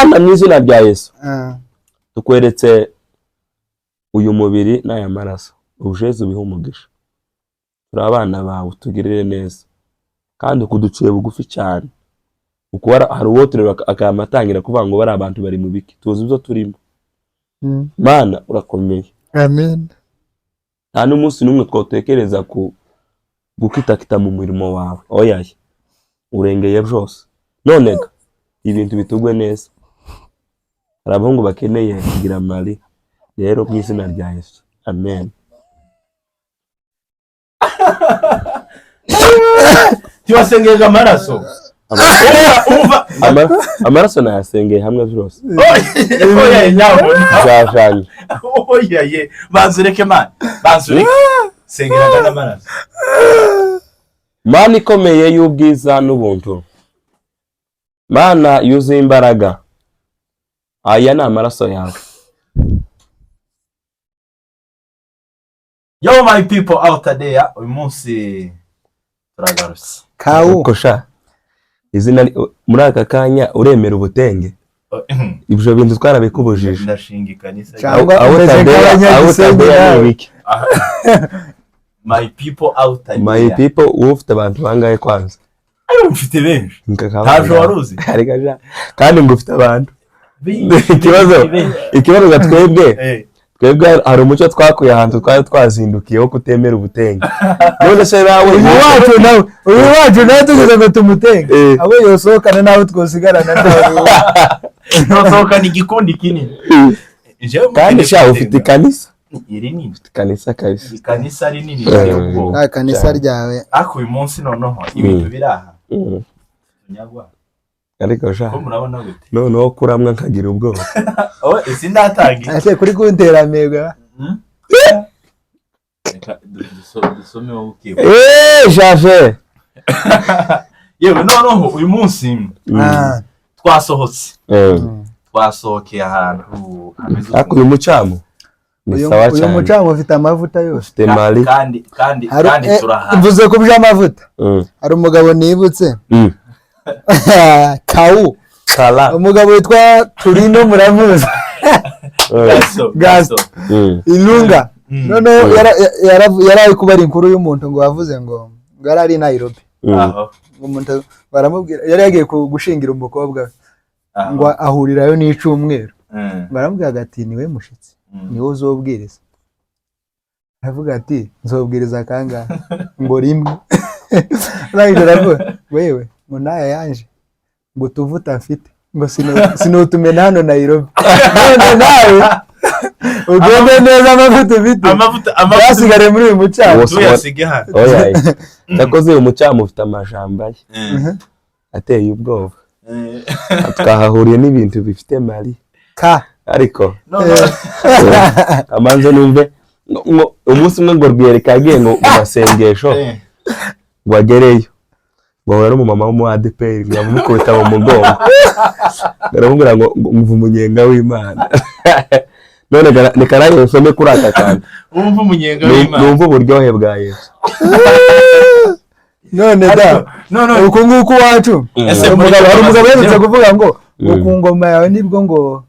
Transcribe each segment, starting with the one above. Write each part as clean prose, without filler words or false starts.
Mana, mu izina rya Yesu, tukweretse uyu mubiri n'aya maraso, ubujeze ubihe umugisha. Turi abana bawe, tugirire neza kandi ukuduciye bugufi cyane. Kuko hari uwo tureba akaba atangira kuvuga ngo bari abantu bari mu biki, tuzi ibyo turimo. Mana, urakomeye. Amen. Nta n'umunsi n'umwe twatekereza ku gukitakita mu murimo wawe. Oyaye, urengeye byose. None ga ibintu bitugwe neza. Hari abahungu bakeneye kugira mari rero, mu izina rya Yesu, amen. Ntiwasengeje amaraso? Umva. Amaraso nayasengeye hamwe byose. Oya nyabona. Byajanye. Oya ye, banza ureke man, banza ureke, sengeraga n'amaraso. Mana ikomeye y'ubwiza n'ubuntu, Mana yuzuye imbaraga, aya ni amaraso yawe. Yo my people out there, uyu munsi turagarutse. Kawu. Ariko sha, izina muri aka kanya uremera ubutenge, ibyo bintu twarabikubujije. Ndashinga ikanisa. Cyangwa Aho umeze Tadeya, aho nk'abanyagisenyi Tadeya ni nawe. ibiki? My people out there. My people, wowe ufite abantu bangahe kwanza? Ayo, mfite benshi. Ntabyo wari uzi? Ariko sha, kandi ngo ufite abantu. Benshi, benshi. Ikibazo ga twebwe, twebwe hari umuco twakuye ahantu twari twazindukiye wo kutemera ubutenge. None se nawe Uyu wacu nawe tugeze ngo tumutenge, abo yosohokana n'abo twosigarana ntawe. Nsohokana igikundi kinini. Jewe Kandi mukeneye sha, ufite gutenga. ikanisa. Iri nini. Ufite ikanisa kabisa. Ikanisa rinini riteye ubwoba. Nta kanisa ryawe. Ariko uyu munsi noneho ibintu biri aha, tunyagwa. Ariko sha, ko murabona gute? Noneho kuramwa nkagira ubwoba. Oh, isi ndatangiye. Ese kuri kuntera amerwe? Reka dusome wowe ukibuka. Eee, shaje. Yewe, noneho uyu munsi twasohotse, twasohokeye ahantu hameze Ariko uyu mucamu ni Uyu sawa uyu cyane. mucamu ufite amavuta yose. Ufite mali. Kandi kandi turahantu. Mvuze ku by'amavuta, hari umugabo nibutse. Kawu. Kala. Umugabo witwa Turino, muramuzi? Gaso. Gaso. Gaso. Ilunga. Noneho yari ari kubara inkuru y'umuntu ngo wavuze ngo yari ari i Nairobi. Aho. Ngo umuntu baramubwira, yari yagiye gushingira umukobwa we, Aho. ngo ahurirayo n'icumweru. Baramubwira ati: "Niwe mushitsi, niwe uzobwiriza." Aravuga ati: "Nzobwiriza kangahe?" Ngo: "Rimwe." Arangije aravuga: "Wewe," ngo, "naya yanje," ngo, "utuvuta mfite," ngo, "sinutumena hano Nairobi. None nawe ugende neza, amavuta ufite Amavuta, amavuta. yasigare muri uyu mucanga." Tuyasige hano. Oya, cyakoze uyu mucamu ufite amajambo ye ateye ubwoba. Twahahuriye n'ibintu bifite mari. Ka. Ariko No, no. amanze numve ngo umunsi umwe ngo Rwiyereka yagiye ngo mu masengesho, ngo agereyo ngo ahura n'umumama wo mu ADPR, ngo yamukubita mu mugongo, aramubwira ngo umva umunyenga w'Imana. None reka nanjye nsome kuri aka kantu. Wumva umunyenga w'Imana. Numve uburyohe bwa Yesu. None da, No, no. uku nguku wacu, Ese hari muri umugabo uherutse kuvuga ngo ku ngoma yawe nibwo ngo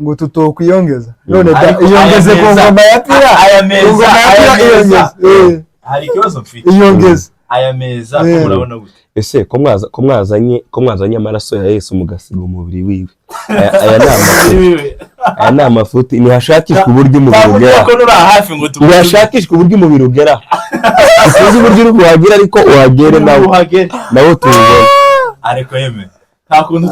ngo tutokwiyongeza. None da, Ariko iyongeze aya ku meza- ngoma ya Pira. Aya Ku meza, ngoma ya aya Pira meza. iyongeze. Hari ikibazo mfite. Iyongeze. Aya meza ko murabona gute? Ese ko mwazanye amaraso ya Yesu mugasiga umubiri wiwe, aya ni amafuti, aya ni amafuti. Ntihashakishwa uburyo umubiri ugera. Ko nuri hafi ngo tugutume. Ntihashakishwa uburyo umubiri ugera. Sinzi uburyo uri buhagere, ariko uhagere nawe. Uhagere. Nawe tuwubone. Ariko yeme, nta kuntu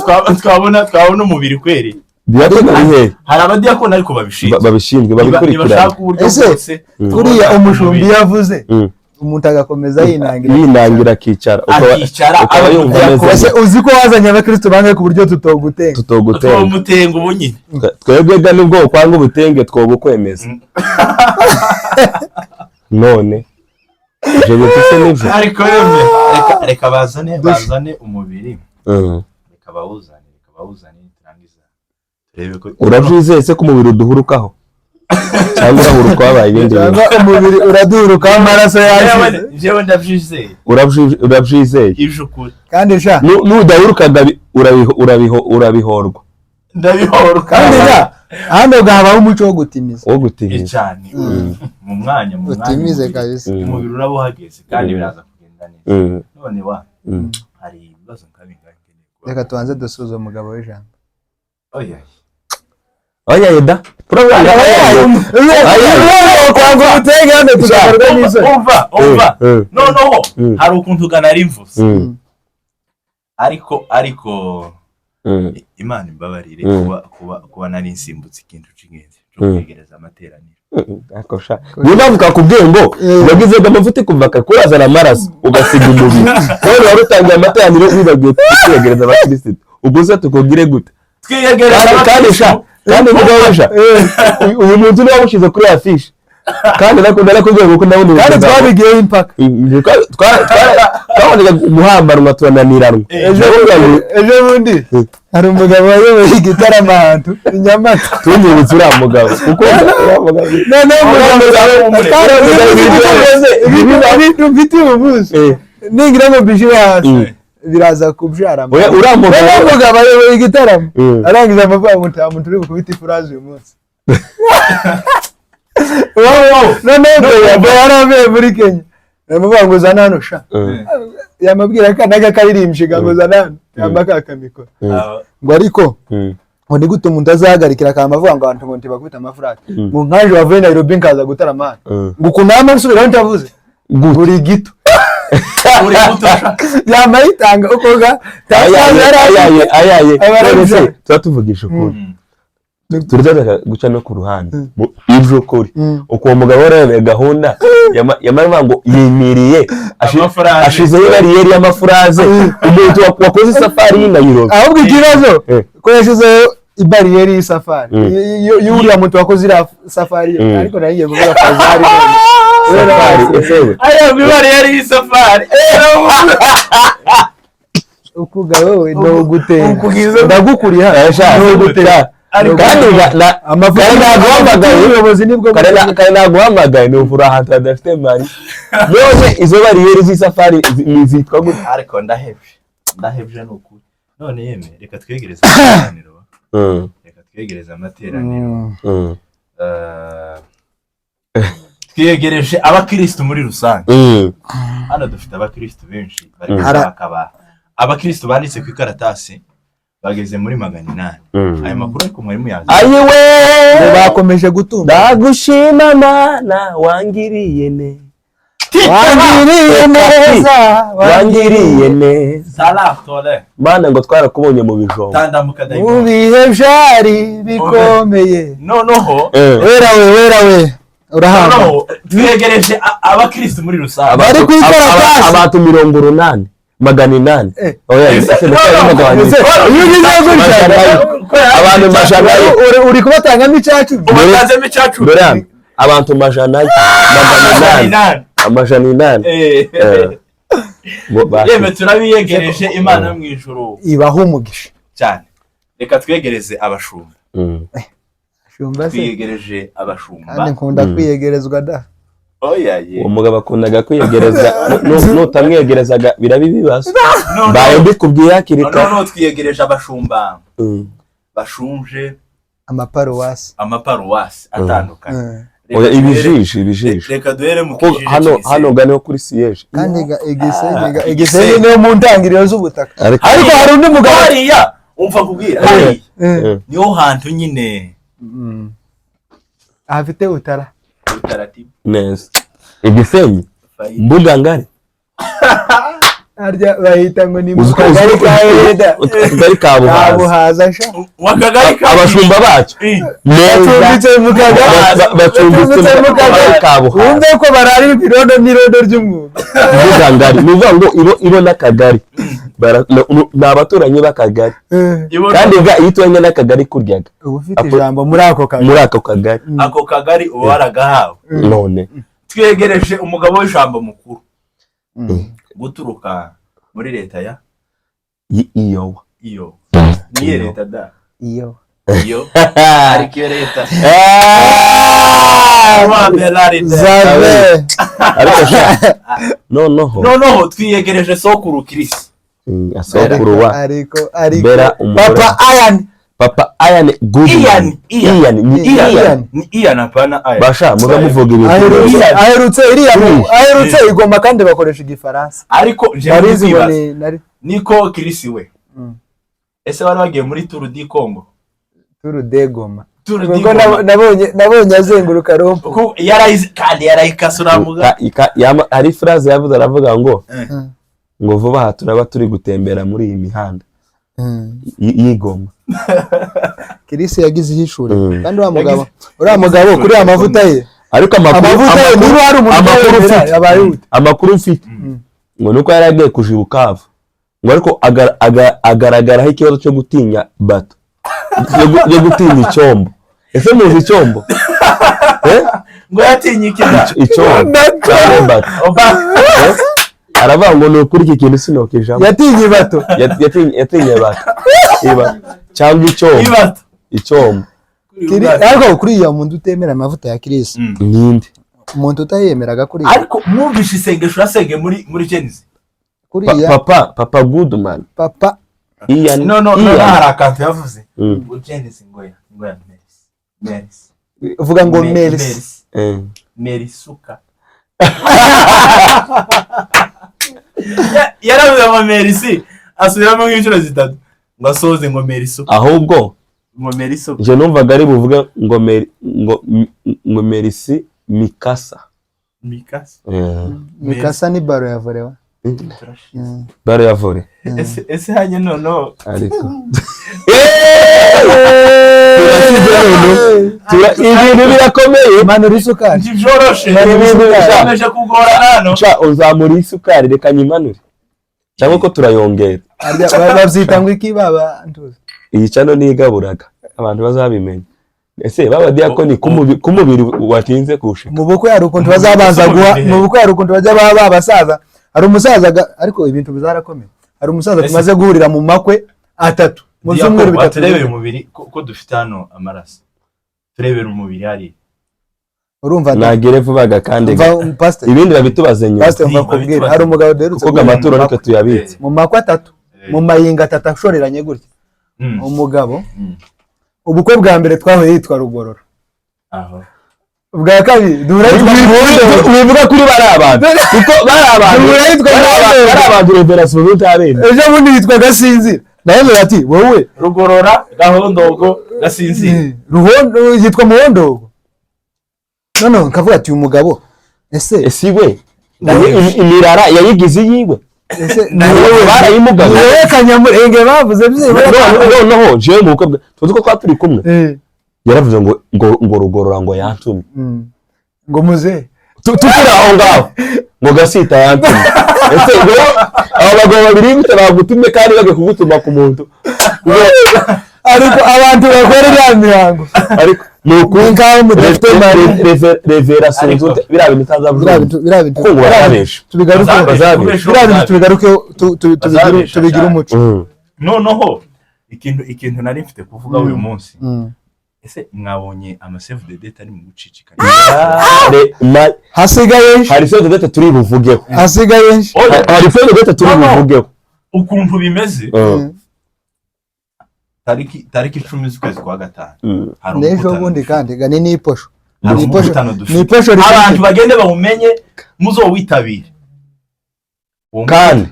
twabona umubiri kweri? Diyakoni ari hehe? Hari abadiyakoni ariko babishinzwe. Babishinzwe babikurikirana. Nibashaka uburyo Ese, bwose kuriya tubona umushumbi umubiri. yavuze, umuntu agakomeza yinangira. Yinangira akicara, Akicara, ukaba yumva ameze Ese uzi ko wazanye abakristo bangahe ku buryo tutogutenga? Tutogutenga. Twamutenga ubu nyine. Twebwe ga nubwo ukwanga ubutenge twobukwemeza. None ibyo bintu se nibyo? Ariko yeme, reka bazane umubiri. Reka bawuzane, turangiza turebe ko Urabyizeye se ko umubiri uduhurukaho, cyangwa urahuruka wabaye ibindi bintu? Cyangwa umubiri uradurukaho amaraso yashize? Jewe ndabyizeye. Urabyizeye? Ije ukuri. Kandi sha, Nudahurukaga urabihorwa. Ndabihorwa. Kandi ga hano gahabaho umuco wo gutimiza. Wo gutimiza. Cyane, mu mwanya, mu mwanya Utimize kabisa. Umubiri uraba uhageze kandi biraza kugenda neza. None wa hari ibibazo nka bingahe nkeneye kubaza? Reka tubanze dusuze umugabo w'ijambo. Oya. Oya yeda, turavuga. Kwanga ubutenge hano tugakorwa n'isoni. Umva, umva. Noneho hari ukuntu ugana ari mvuze, ariko Imana imbabarire kuba nari nsimbutse ikintu cy'ingenzi cyo kwegereza amateraniro. Ariko sha, niyo mpamvu kakubwiye ngo wagize ngo amavuta kuva kakurazana amaraso ugasiga umubiri, none wari utangiye amateraniro wibagiwe kwiyegereza abakirisitu. Ubwo se tukubwire gute? Twiyegereza Kandi sha, abakristo. kandi mugabo sha, uyu muntu niwe wamushyize kuri affiche, kandi narakubwiye kuko ndabona Kandi ubuzima. twabigiyeho impaka. Twabonaga guhambanwa turananiranwa. Ndavuga ngo Ejo bundi hari umugabo wayoboye igitaramo ahantu i Nyamata. Tunyibutse uriya mugabo, kuko uriya mugabo Noneho umugabo Uriya mugabo ibintu mfite uyu munsi ningira ngo mbishyire hasi biraza kubyara. Oya, uriya mugabo Noneho umugabo ayoboye igitaramo, arangiza amavuga ngo nta muntu uri bukubite ifurazi uyu munsi. Noneho Beya yari avuye muri Kenya, aramuvuga ngo zana hano sha. Yamabwira akana k'akaririmbyi ngo zana hano, yamba kakamikoro ngo ariko ngo ni gute umuntu azahagarikira akaba avuga ngo abantu ngo ntibakubite amafurasi, ngo nkaje wavuye Nairobi nkaza gutarama hano, ngo ukuntu nama nsubiraho ntavuze buri gito. Uri muto sha. Yama yitanga uko ga Ayaye, ayaye, ayaye. Aba None se tuba tuvugisha ukuri, turaza guca no ku ruhande mu iby'ukuri uko uwo mugabo yari gahunda yamara ngo yimiriye Amafuraze. ashizeho bariyeri y'amafuraze, umuntu wakoze isafari y'i Nairobi. Ahubwo ikibazo ko yashyizeho ibariyeri y'isafari y'uriya muntu wakoze iriya safari, ariko nayo ngiye kuvuga fazari. Safari ese we? Aya mibare y'isafari. Ukuga wowe ni ugutera. Ukugize- Ndagukuriye hano. Sha, Ni ugutera. kandi Amafaranga kare naguhamagaye. y'ubuyobozi nibwo Kare naguhamagaye, ni uvura ahantu hadafite mari. None izo bariyeri z'isafari ni zitwa gute? Ariko ndahebye, ndahebye, ni ukuri. None yeme, reka twegereze amateraniro, reka twegereze amateraniro. Twiyegereje abakirisitu muri rusange. Hano dufite abakirisitu benshi bari bakaba abakirisitu banditse ku ikaratasi bageze muri 800. Ayo makuru ariko mwari muyazi? Ayiwe! Ngo bakomeje gutunga. Ndagushima Mana wangiriye neza. Wangiriye neza. Wangiriye neza. Salah tole. Mana, ngo twarakubonye mu bijumba. Tandamuka Mu dayimoni. bihe byari bikomeye. Noneho Wera we, wera we, urahamba. Noneho twegereje abakirisitu muri rusange. Bari ku ikaratasi. Abantu 80, 800. Oya, ese No, no, ndacyarimugabanyije. Iyo ugize gutya Abantu majana uri kubatangamo icyacu. Ubatanzemo icyacu. Dore hano abantu majana 800. 800. 800. Yemwe, turabiyegereje Imana yo mu ijuru Ibaha umugisha. cyane. Reka twegereze abashumba. Shumba se. Twiyegereje abashumba. Kandi nkunda kwiyegerezwa da. Oya ye. Uwo mugabo akundaga kwiyegereza, nutamwiyegerezaga biraba ibibazo. Noneho- Mbaye mbikubwiye hakiri kare. Noneho twiyegereje abashumba bashumje Amaparuwasi. Amaparuwasi atandukanye. Reka Oya, ibijisho, ibijisho. Reka duhere mu Kuko kijiji hano cy'Igisenyi. hano gane kuri siège. Kandi Igisenyi Igisenyi. Igisenyi niyo mu ntangiriro z'ubutaka. Ariko Ariko hari undi mugabo. Hariya umva kubwira hariya niho hantu nyine Ahafite utara. utaratibu. Neza, Igisenyi, Faida. mbuga ngari. Harya bahita ngo ni mu Uzi ko kagari ka Hereda. Akagari ka Buhaza. Buhaza sha. Wakagari ka Abashumba bacyo neza. Bacumbitse mu kagari. Bacumbitse mu kagari ka Buhaza. Wumve ko bararira irondo n'irondo ry'umwuga. Mbuga ngari ni ukuvuga ngo ibo n'akagari ni abaturanyi b'akagari. Kandi ga iyo uturanye n'akagari kuryaga Uba ufite ijambo muri ako kagari. Muri ako kagari. Ako kagari uba waragahawe. None Twegereje umugabo w'ijambo mukuru guturuka muri leta ya Iyowa. Iyo niye leta da. Iyo. Iyo ariko iyo leta Zave. Ariko sha, noneho Noneho twiyegereje sokuru Kirisi. Asokuru wa Ariko ariko Bera umugore. Papa Ayan. Papa Ian Goodman. Ian, Ian ni Ian. Ian. Ni Ian, apana Ian. Basha muza muvuga ibintu. Aherutse Ian. aherutse iriya aherutse igoma kandi bakoresha igifaransa. Ariko je Narizi ngo kwibaza ni nari niko Chris we, ese bari bagiye muri Tour du Congo? Tour de Goma. Tour du Kuko Goma. nabonye azenguruka rompo. Kuko yarayizi kandi yarayikasura muga. Hari phrase yavuze, aravuga ngo ngo vuba aha turaba turi gutembera muri iyi mihanda y'igoma. Chris yagize ihishura kandi uriya mugabo, uriya mugabo yagize kuri aya mavuta ye, Ariko amakuru amavuta ye, niba hari umuntu amakuru utayemera, mfite, yabaye ute? Amakuru mfite ngo nuko yari agiye kuja i Bukavu, ngo ariko agaragaraho ikibazo cyo gutinya bato, yo gutinya icyombo. Ese muzi icyombo? Eh? Ngo yatinye ikida? Icyombo cyangwa bato. Eh? Aravuga ngo ni ukuri iki kintu sinokijamo. Yatinye bato. Yatinye bato. Cyangwa icyombo. Ibato. Icyombo. Ariko kuri iyo muntu utemera amavuta ya Chris, Ninde? umuntu utayemeraga kuriya, Ariko mwumvishe isengesho yasenge muri Genesis? Kuriya Papa Goodman. Papa Ian. No, no, no. Ian. Hari akantu yavuze ngo Genesis ngo ya merci, merci. Uvuga ngo merci. Merci. Merisuka. Yaravuze ngo merci, asubiramo nk'inshuro zitatu ngo asoze ngo merisuka. Ahubwo Ngo merisuka. Nje numvaga ari buvuge ngo ngo merci mikasa. Mikasa. Mikasa ni baro ya volley wa. Turashize. Baro ya volley. Ese hanye noneho Ariko turasize noneho. Ibintu birakomeye. Manura isukari. Ntibyoroshe. Ibintu Bikomeje kugorana hano. Sha, uzamura isukari, reka nyimanure cyangwa ko turayongera. Arya, babyita ngo iki baba ntuzi? Iyi cano nigaburaga abantu bazabimenya. Ese baba diakoni k'umubiri watinze kuwushika? Mu bukwe hari ukuntu bazabanza guha, mu bukwe hari ukuntu bajya baba abasaza, hari umusaza ariko ibintu bizarakomeye, hari umusaza tumaze guhurira mu makwe atatu mu byumweru Diakoni, 3. Turebere umubiri ko dufite hano amaraso, turebere umubiri hariya. Urumva Nagere vuba kandi umva pastor, ibindi babitubaze nyuma. Pastor, umva kubwira, hari umugabo duherutse Kuko guhurira mu amaturo nitwe makwe. tuyabitse. Mu makwe atatu, mu mayinga atatu ashoreranye gutya, umugabo, ubukwe bwa mbere twahuye yitwa Rugorora, Aho. ubwa kabiri duhura yitwa Muhondo. Wivuga kuri bari abantu kuko bari abantu Duhura yitwa Muhondo. Bari abantu reverasi mu bitabera. Ejo bundi yitwa Gasinzira, nawe ati wowe Rugorora, Gahondogo, Gasinzira. Ruhondo yitwa Muhondogo. None nkavuga ati uyu mugabo ese Ese we imirara yayigize iyiwe? Ese Wowe barayimugaye. Ni wowe Kanyamurenge bavuze byibura? Noneho jewe mu bukwe tuzi ko twaba turi kumwe, yaravuze ngo Rugorora ngo yantumye. Ngo muze Tukiri aho ngaho ngo Gasita yantumye. Ese ngo abo bagabo babiri gute bagutumye kandi bagiye kugutuma ku muntu? Ariko abantu bakora iriya mihango, Ariko ni ukuri ni nkaho mudafite mari. Reverasi biriya bintu utazavuga Biriya bintu, biriya bintu, kuko ngo barabesha. Tubigarukeho. Bazabesha. Biriya bintu tubigarukeho, Bazabesha tubigire cyane. umuco. Noneho ikintu nari mfite kuvuga uyu munsi, ese mwabonye ama save the date ari mu gucicikana? Hasigaye Hari save the date turi buvugeho. Hasigaye Oya, Hari save the date turi No, no. buvugeho. Ukuntu bimeze, tariki 10 z'ukwezi kwa gatanu hari N'ejo umukutano bundi dufite. kandi gani ni iposho. Hari Ni iposho, umukutano ni dufite. iposho rifite. Abantu bagende bawumenye, muzowitabire Uwo Kandi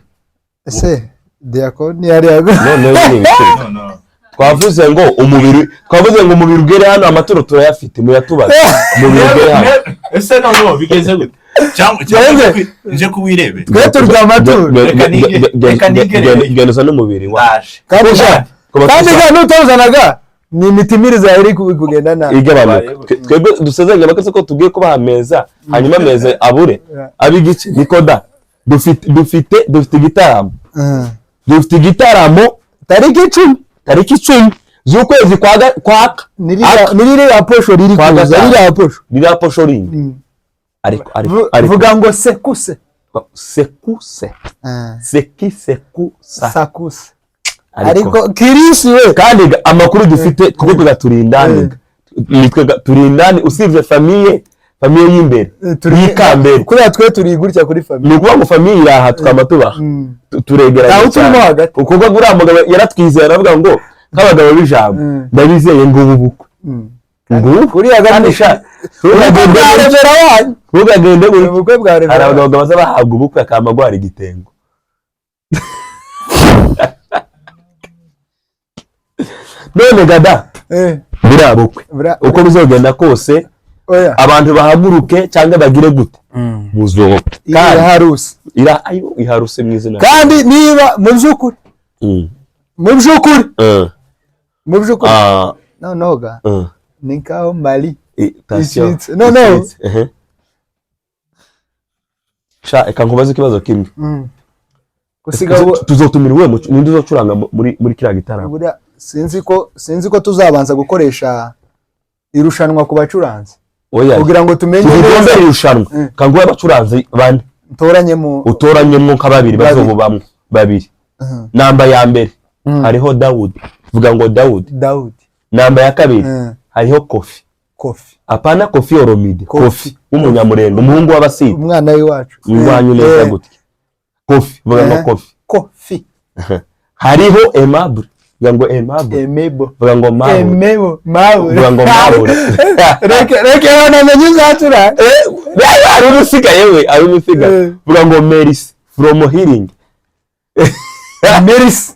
Ese diakoni yari yago noneho ni ibiciro. No, no. Twavuze ngo umubiri ugere hano, amaturo turayafite, muyatubaze, umubiri ugere hano. Ese noneho bigeze gute? Cyangwa nje kuwirebera? Twe turya amaturo. Reka nigere. Genuza n'umubiri wa Ndaje. Kandi kandi ga nutawuzanaga ni imitimirizo yawe iri kugenda nabi. Igabanuka. Twebwe dusezeranye abakozi ko tugiye kubaha ameza, hanyuma ameza abure ab'igice niko da dufite igitaramo. Dufite igitaramo Tariki 10. Tariki 10 z'ukwezi kwa kwa Ni ririya posho riri Kwa kuza, gatanu. ririya posho. Ririya posho rindi, ariko ariko Vuga ngo sekuse. Sekuse, seki, sekusa. Sakuse. Ariko kirisi we. Kandi amakuru dufite kuko tugaturindani nitwe turindani, usibye famille y'imbere y'ikambere. Kuriya twe turi gutya kuri famille. Ni ukuvuga ngo famille iri aha, tukaba tubaha turegeranye Ntawe uturimo cyane. hagati. Ukuvuga ngo uriya mugabo yaratwizeye, aravuga ngo Nk'abagabo b'ijambo, ndabizeye ngo ubu bukwe ngubu Kuriya kandi sha, ubukwe ntugagende bwa gutya. Revera wanyu. Ntugagende gutya. Ubukwe bwa Hari Revera. abagabo baza bahabwa ubukwe akama agwara igitengo. None gada, buriya bukwe, uko bizogenda kose, Oya. abantu bahaguruke cyangwa bagire gute, buzoba kandi Iharuse. Ira ayo iharuse mu izina. Kandi niba mu by'ukuri, mu by'ukuri, mu by'ukuri, noneho ga ni nkaho Mali Attention. icitse. No, no. Icitse, ehe. Sha, reka nkubaze ikibazo kimwe. Gusiga Tuzotumira uwe ninde uzocuranga muri kiriya gitaramo? Buriya sinzi ko tuzabanza gukoresha irushanwa ku bacuranzi Oya, kugira ngo tumenye tugombe neza. irushanwa. Kanguhe abacuranzi bane. Ntoranye mu Utoranyemo nka babiri. Babiri. Bazobo bamwe babiri. Namba ya mbere hariho Dawudi, vuga ngo Dawudi. Dawudi. Namba ya kabiri hariho Kofi. Kofi. Apana Kofi Olomide. Kofi. Kofi w'umunyamurenge, umuhungu w'abasita. Umwana w'iwacu. Iwanyu neza. Gutya Kofi, vuga ngo Kofi. Kofi. Hariho Aimable, vuga ngo Aimable. Emebo. Vuga ngo Mabure. Emebo Mabure. Vuga ngo Mabure. Reke reke banamenye uzacura. Hari urusigaye we, hari urusigaye. Vuga ngo Merisi from healing. Merisi.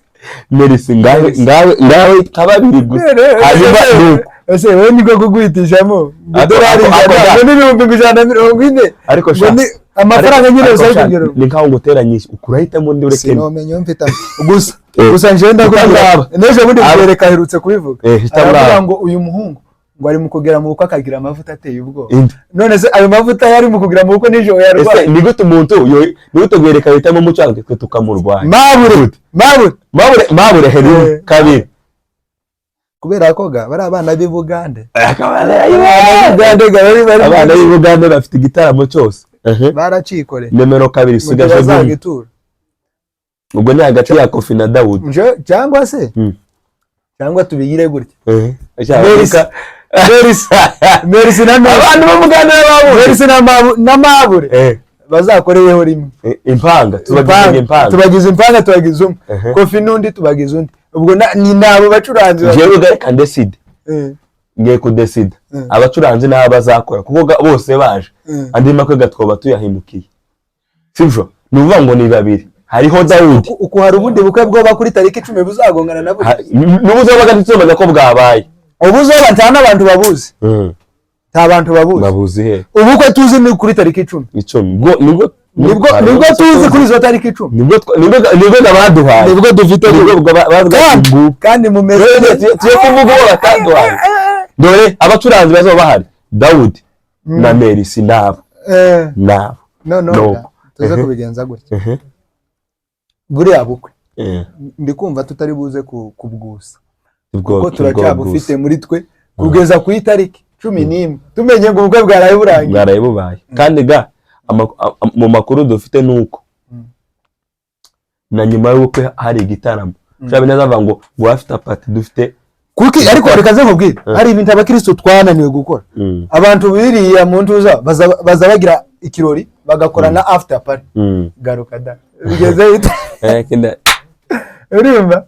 Merisi, ngawe. Merisi. Ngawe ngawe, nka babiri gusa, hanyuma nuko Ese wowe niko kuguhitishamo ngo idolari 100 ngo n'140,000 Ariko ngo sha, ni amafaranga nyine ariko uzaye sha, kugira ni nkaho nguteranyije ukurahitamo undi ureke. Sinomenya iyo mfite gusa. Gusa njewe Hitamo ndakubwira aba. n'ejo bundi Rwereka aherutse kubivuga. Hitamo Aravuga aba. ngo uyu muhungu ngo ari mu kugera mu bukwe akagira amavuta ateye ubwoba. Inde? None se ayo mavuta yari mu kugira mu bukwe nijoro Ese yarwaye? ni gute umuntu ni gute Rwereka ahitamo umucanga twe tukamurwanya? Mabure, Mabure. Mabure, Mabure heri kabiri. Kubera ko ga bari abana b'i Bugande. Abana Bugande ga bari b'i Bugande bafite igitaramo cyose. Baracikoreye. Nimero kabiri Mu gihe sigaje gumwe. bazagitura. Ubwo ni hagati ya Kofi na Dawudi. Cyangwa se cyangwa tubigire gutya. Merisi. Merisi, Merisi na Mabure. Abantu bo Bugande babure. Merisi na Mabure bazakoreyeho rimwe. Impanga tubagize impanga. Tubagize impanga, tubagize umwe. Kofi n'undi tubagize undi. Ubwo ni nabo bacuranzi Njyewe reka ndeside. Ngiye kudesida abacuranzi n'abo bazakora kuko bose baje. Andi makwe gatwoba tuyahimukiye, sibyo? Ni ukuvuga ngo ni babiri, hariho Dawudi. Uku hari ubundi bukwe bwoba kuri tariki 10 buzagongana na buri. N'ubuzobaga ntituzomenya ko bwabaye. Ubuzoba nta n'abantu babuzi. Nta bantu babuzi. Babuzi he? Ubukwe tuzi ni kuri tariki 10. 10 nibwo. Nibwo tuzi kuri izo tariki 10. Nibwo baduhaye. Nibwo dufite. Nibwo Kandi mumeze Tuye kuvuga uwo bataduhaye. Dore abacuranzi bazaba bahari, Dawudi na Merisi, nabo nabo. No no. Nuko. Tuze kubigenza gutya. Buriya bukwe ndi kumva tutari buze kubwusa kuko turacyabufite muri twe kugeza ku itariki 11 tumenye ngo ubukwe bwaraye burangiye. Bwaraye bubaye. Kandi ga mu makuru dufite ni uko na nyuma y'ubukwe hari igitaramo. Ushobora neza avuga ngo ngo after party dufite. Kuki ariko reka nze nkubwire, hari ibintu abakristo twananiwe gukora. Abantu biriya mu ntuza baza bagira ikirori bagakora na after party. Garuka da bigeze bite? Urumva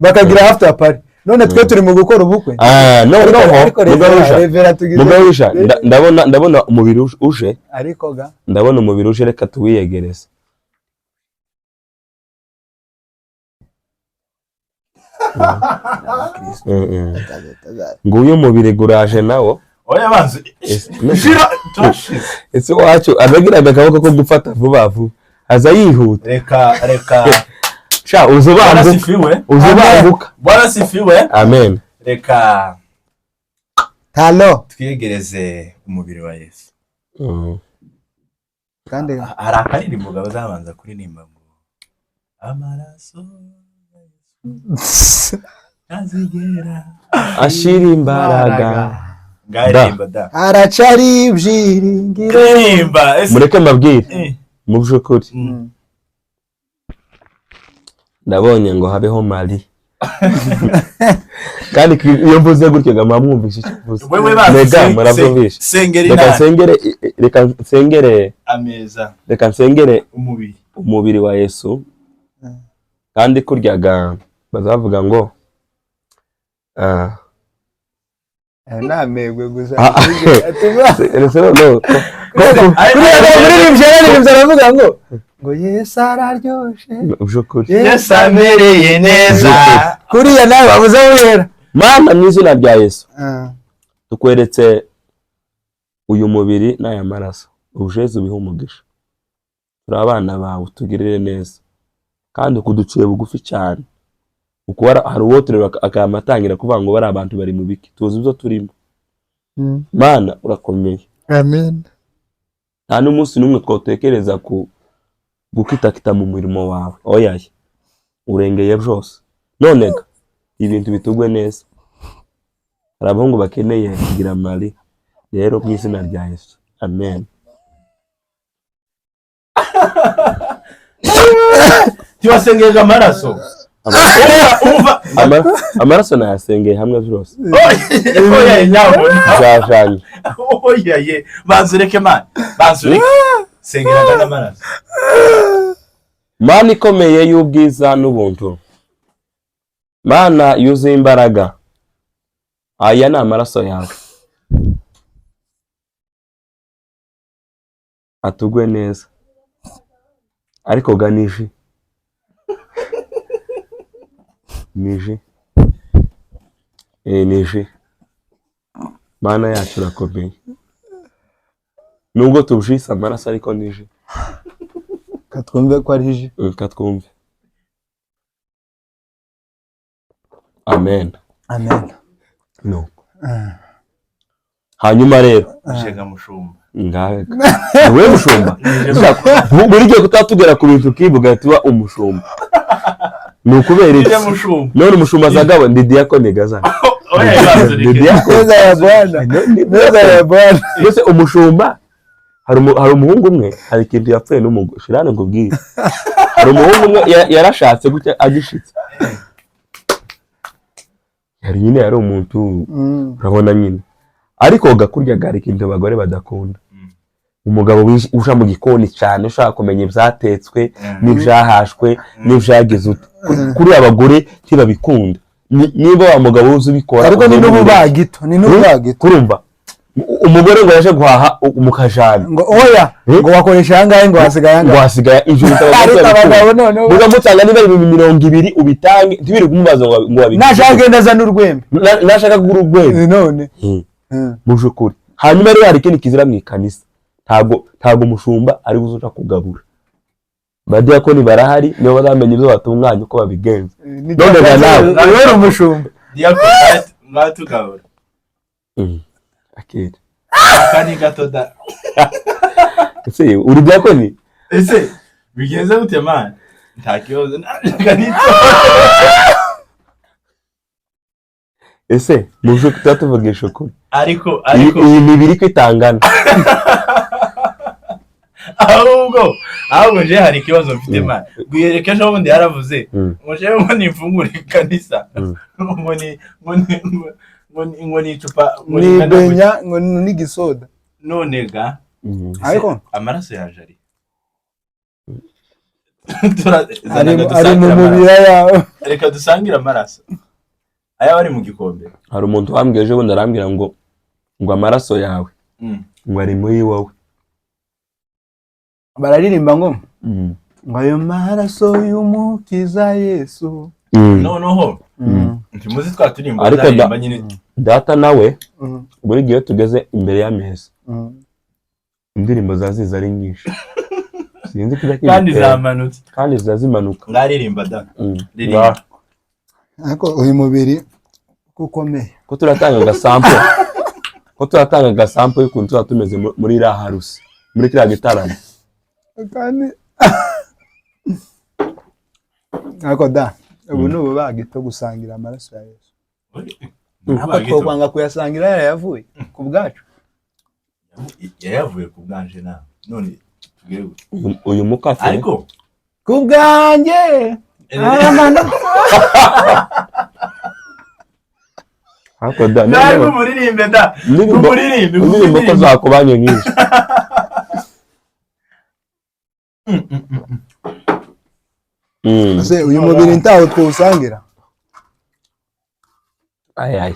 bakagira after party, none twe turi mu gukora ubukwe. Ah, no. Ariko No. Revera, Mugarusha. Revera tugize Mugarusha, ndabona umubiri uje. Ariko ga Ndabona umubiri uje, reka tuwiyegereze. Nguyu umubiri guraje nawo. Oya, banza shira turashize. Ese wacu azagiraga akaboko ko gufata vuba vuba, aza yihuta. Reka reka. Sha, Bwana uzubanguka. sifiwe. Uzubanguka. Bwana sifiwe. Amen. Reka Talo. twiyegereze umubiri wa Yesu. Kandi Hari akaririmbo bazabanza kuririmba ngo amaraso ya Yesu ntazigera Ashira imbaraga. Ngaririmba da. Haracari ibyiringiro. Ririmba ese. Mureke mbabwire mu by'ukuri, ndabonye ngo habeho Mari, kandi iyo mvuze gutyo ngo mwumvishe icyo mvuze. Wewe banza Mega murabyumvishe. Sengera Reka inama. nsengere, reka nsengere. Ameza. Reka nsengere. Umubiri. Umubiri wa Yesu. Kandi kuryaga bazavuga ngo Ah. Aya ni amegwe gusa. Ah, ah. Ese no Kuriya yararirimbye aravuga ngo Yesu araryoshe. By'ukuri. Yesu amereye neza. Kuriya nawe wabuze aho uhera. Mana, mu izina rya Yesu, tukweretse uyu mubiri n'aya maraso, ubujeze ubihe umugisha. Turi abana bawe, utugirire neza kandi ukuduciye bugufi cyane. Kuko hari uwo tureba akaba atangira kuvuga ngo bari abantu bari mu biki, tuzi ibyo turimo. Mana, urakomeye. Amen. Nta n'umunsi n'umwe twatekereza ku gukitakita mu murimo wawe. Oyaye, urengeye byose. None ga ibintu bitugwe neza. Hari abahungu bakeneye kugira mari rero, mu izina rya Yesu, amen. Tiwasengeje amaraso. Umva. Amaraso nayasengeye hamwe byose. Oya, nyabona. Byajanye. Oya ye, banzureke man, banzureke, sengeraga n'amaraso. Mana ikomeye y'ubwiza n'ubuntu, Mana yuzuye imbaraga, aya ni amaraso yawe, atugwe neza. Ariko ga ni ji, ni ji, ni ji. Mana yacu urakomeye, nubwo tubjise amaraso ariko ni ji. Katwumve ko ari ji. Reka twumve. Amen. Amen. No. Hanyuma rero Jega mushumba. Ngawe we mushumba, buri gihe kutatugera ku bintu ukivuga tuba umushumba ni ukubera iki? Jega mushumba. None umushumba azagabo ndi diyakoni gaza. Oya, banzureke. Ndi diyakoni. Meza ya Bwana. Meza ya Bwana. Mbese umushumba, hari umuhungu umwe, hari ikintu yapfuye n'umugore. Shirane nkubwire, hari umuhungu umwe yarashatse gutya agishitse, yari nyine yari umuntu urabona nyine, ariko gakurya gari ikintu abagore badakunda. Umugabo uja mu gikoni cyane ushaka kumenya ibyatetswe n'ibyahashwe n'ibyagize ute. Kuri abagore ntibabikunda. Niba wa mugabo uzi ubikora, Ariko ni ugomba n'ububagito, ni n'ububagito. Kurumva umugore ngo yaje guhaha mu kajana, ngo oya, ngo wakoresha ayangahe, ngo hasigaye ngo ayangahe. Hasigaye ijuru. Ariko abagabo noneho muga mutanga niba 20,000 ubitange, ntibiri kumubaza ngo wabigize. Nashaka agenda azana urwembe. Nashaka kugura urwembe. None Muje ukuri. Hanyuma rero hari ikindi kizira mu ikanisa, ntabwo umushumba ari buze uja kugabura. Badiyakoni barahari, nibo bazamenya ibyo batunganya uko babigenza. None ga nawe. Uri umushumba. Diyakoni mwatugabura. Akira. Aka ni gato da. Ese uri diyakoni? Ese bigenze gute man? Nta kibazo. Aka ni Ese muje tuba tuvugisha ukuri? Ariko Iyi ariko iyi mibiri ko itangana. Ahubwo je hari ikibazo mfite man. Gwiyereka ejo bundi yaravuze ngo jewe ngo nifungure ikanisa, ngo ni ngo ni ngo ni ngo ni icupa ngo ni ringana gutya. benya ngo ni n'igisoda. None ga Ariko amaraso yaje ari ari mu mubiri yawe. Reka dusangire amaraso aya bari mu gikombe. Hari umuntu wambwiye ejo bundi, arambwira ngo amaraso yawe ngo ari muri wowe. Bararirimba ngo ayo maraso y'umukiza Yesu. Noneho ntimuzi twa turimbo Ariko zaririmba nyine. Data nawe buri gihe iyo tugeze imbere y'ameza, indirimbo zaziza ari nyinshi, sinzi ko kandi zamanutse. Kandi ziza zimanuka. Mwaririmba da. Ririmba. Ariko uyu mubiri uko ukomeye. Ko turatanga agasampo y'ukuntu tuba tumeze muri iriya harusi, muri kiriya gitaramo. Kandi ariko da ubu ni ububagito gusangira amaraso ya Yesu. Ariko twokwanga kuyasangira yarayavuye ku bwacu. Yayavuye ku bwanje nawe none tubwire gute? Uyu mukate Ariko ku bwanjye aramana. Ariko da nawe noneho umuririmbe da. Umuririmbe. Indirimbo ko zakubanye nyinshi. Ese uyu mubiri ntawe twawusangira? Ayaye.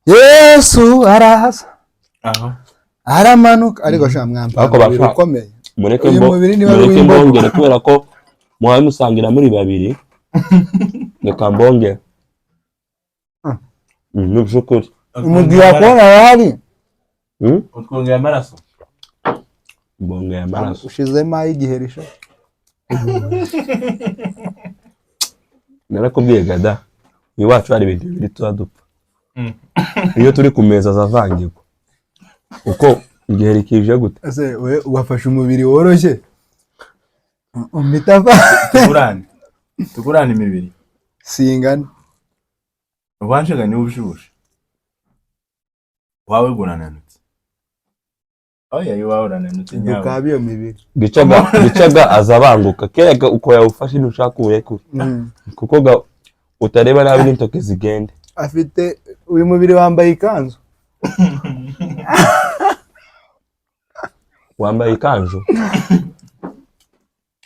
Yesu arahaza, Aho. aramanuka, ariko sha mwampa Ariko umubiri basha- ukomeye. Mureke Uyu mbo mubiri niba ari mureke uw'imbogo. mbongere, kubera ko muhaye musangira muri babiri, reka mbongere. Ni by'ukuri. Umudiyakoni arahari. Utwongera amaraso. Mbongeye amaraso. Ushizemo ay'igiherisho. Narakubwiye gada, iwacu hari ibintu bibiri tuba dupfa. Iyo turi ku meza azavangirwa uko igihe kije gute. Ese we wafashe umubiri woroshye umpita Tugurane. Tugurane imibiri. Singana. Ubanjega niwe ubyibushye. Wawe urananutse. Oya, iwawe urananutse nyawe. Dukaba iyo mibiri. Gicaga azabanguka kera uko yawufashe ntushaka uwurekure, kuko ga utareba nabi n'intoki zigende. Afite uyu mubiri wambaye ikanzu. Wambaye ikanzu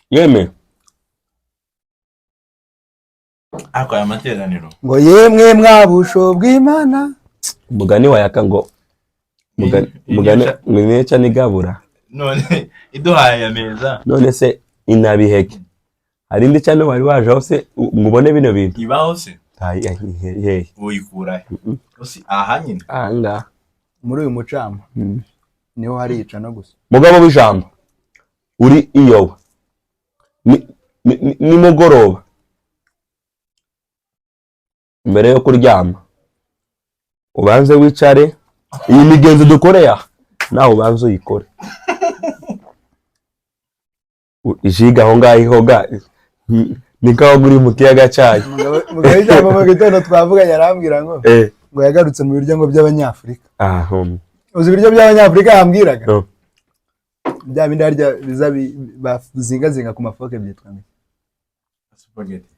yeme. Ariko aya materaniro. Ngo yemwe mwabusho bw'Imana. Umugani wayaka ngo mugani mwica nigabura. None iduhaye aya meza. None se inabiheke hari indi cyane wari waje aho se ngo ubone bino bintu? Ibaho se? Ay, ay, hehe? Uyikura he? Usi aha nyine. Ahangaha. Muri uyu mucamo niho harica no gusa. Mugabo w'ijambo uri iyoba nimugoroba mbere yo kuryama ubanze wicare, iyi migenzo dukoreye aha nawe ubanze uyikore. Ijiga aho ngaho ihoga ni nkaho uri mu kiyaga cyayo. Mugabo w'ijambo mu gitondo twavuganye arambwira ngo ngo yagarutse mu biryo ngo by'Abanyafurika. Uzi ibiryo by'Abanyafurika yambwiraga? No. Bya bindi harya biza bazingazinga ku mafoke byitwa ngo Spaghetti.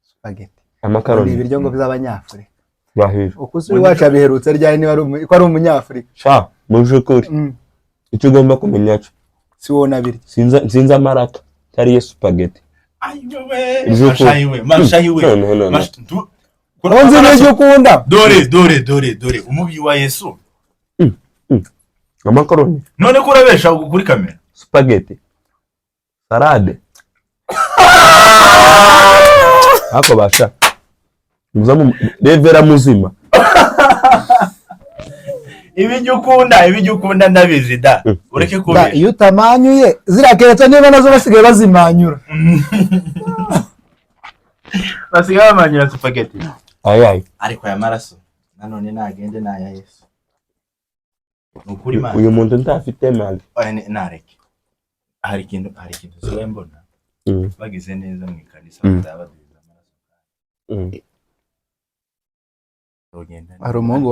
Spaghetti. Amakaroni. Ni ibiryo ngo by'Abanyafurika. Bahira. Uko se iwacu abiherutse ryari niba ko ari Umunyafurika? Sha, mu by'ukuri icyo ugomba kumenya cyo Si wowe nabirya. Sinzi amaraka cyariye spaghetti. Ayiwe. By'ukuri. Mashayiwe, mashayiwe. No, no, no, no. Nzi n'ibyo ukunda. Dore, dore, dore, dore umubyi wa Yesu. Amakaroni. None ko urabesha kuri kamera. Spaghetti. Salade. Ako basha. Muzamu revera muzima. Ibijya ukunda, ibijya ukunda ndabizi da. Ureke kubesha. Iyo utamanyuye ziriya keretse niba nazo basigaye bazimanyura. Basigaye bamanyura spaghetti. Ayayi. Ariko aya maraso nanone nagende naya Yesu. Nukuri Imana. Uyu muntu ntafite mali. Oya, nareke. Hari ikintu nsigaye mbona. Bagize neza mu ikanisa batabaduza amaraso. Rugenda. Hari umuhungu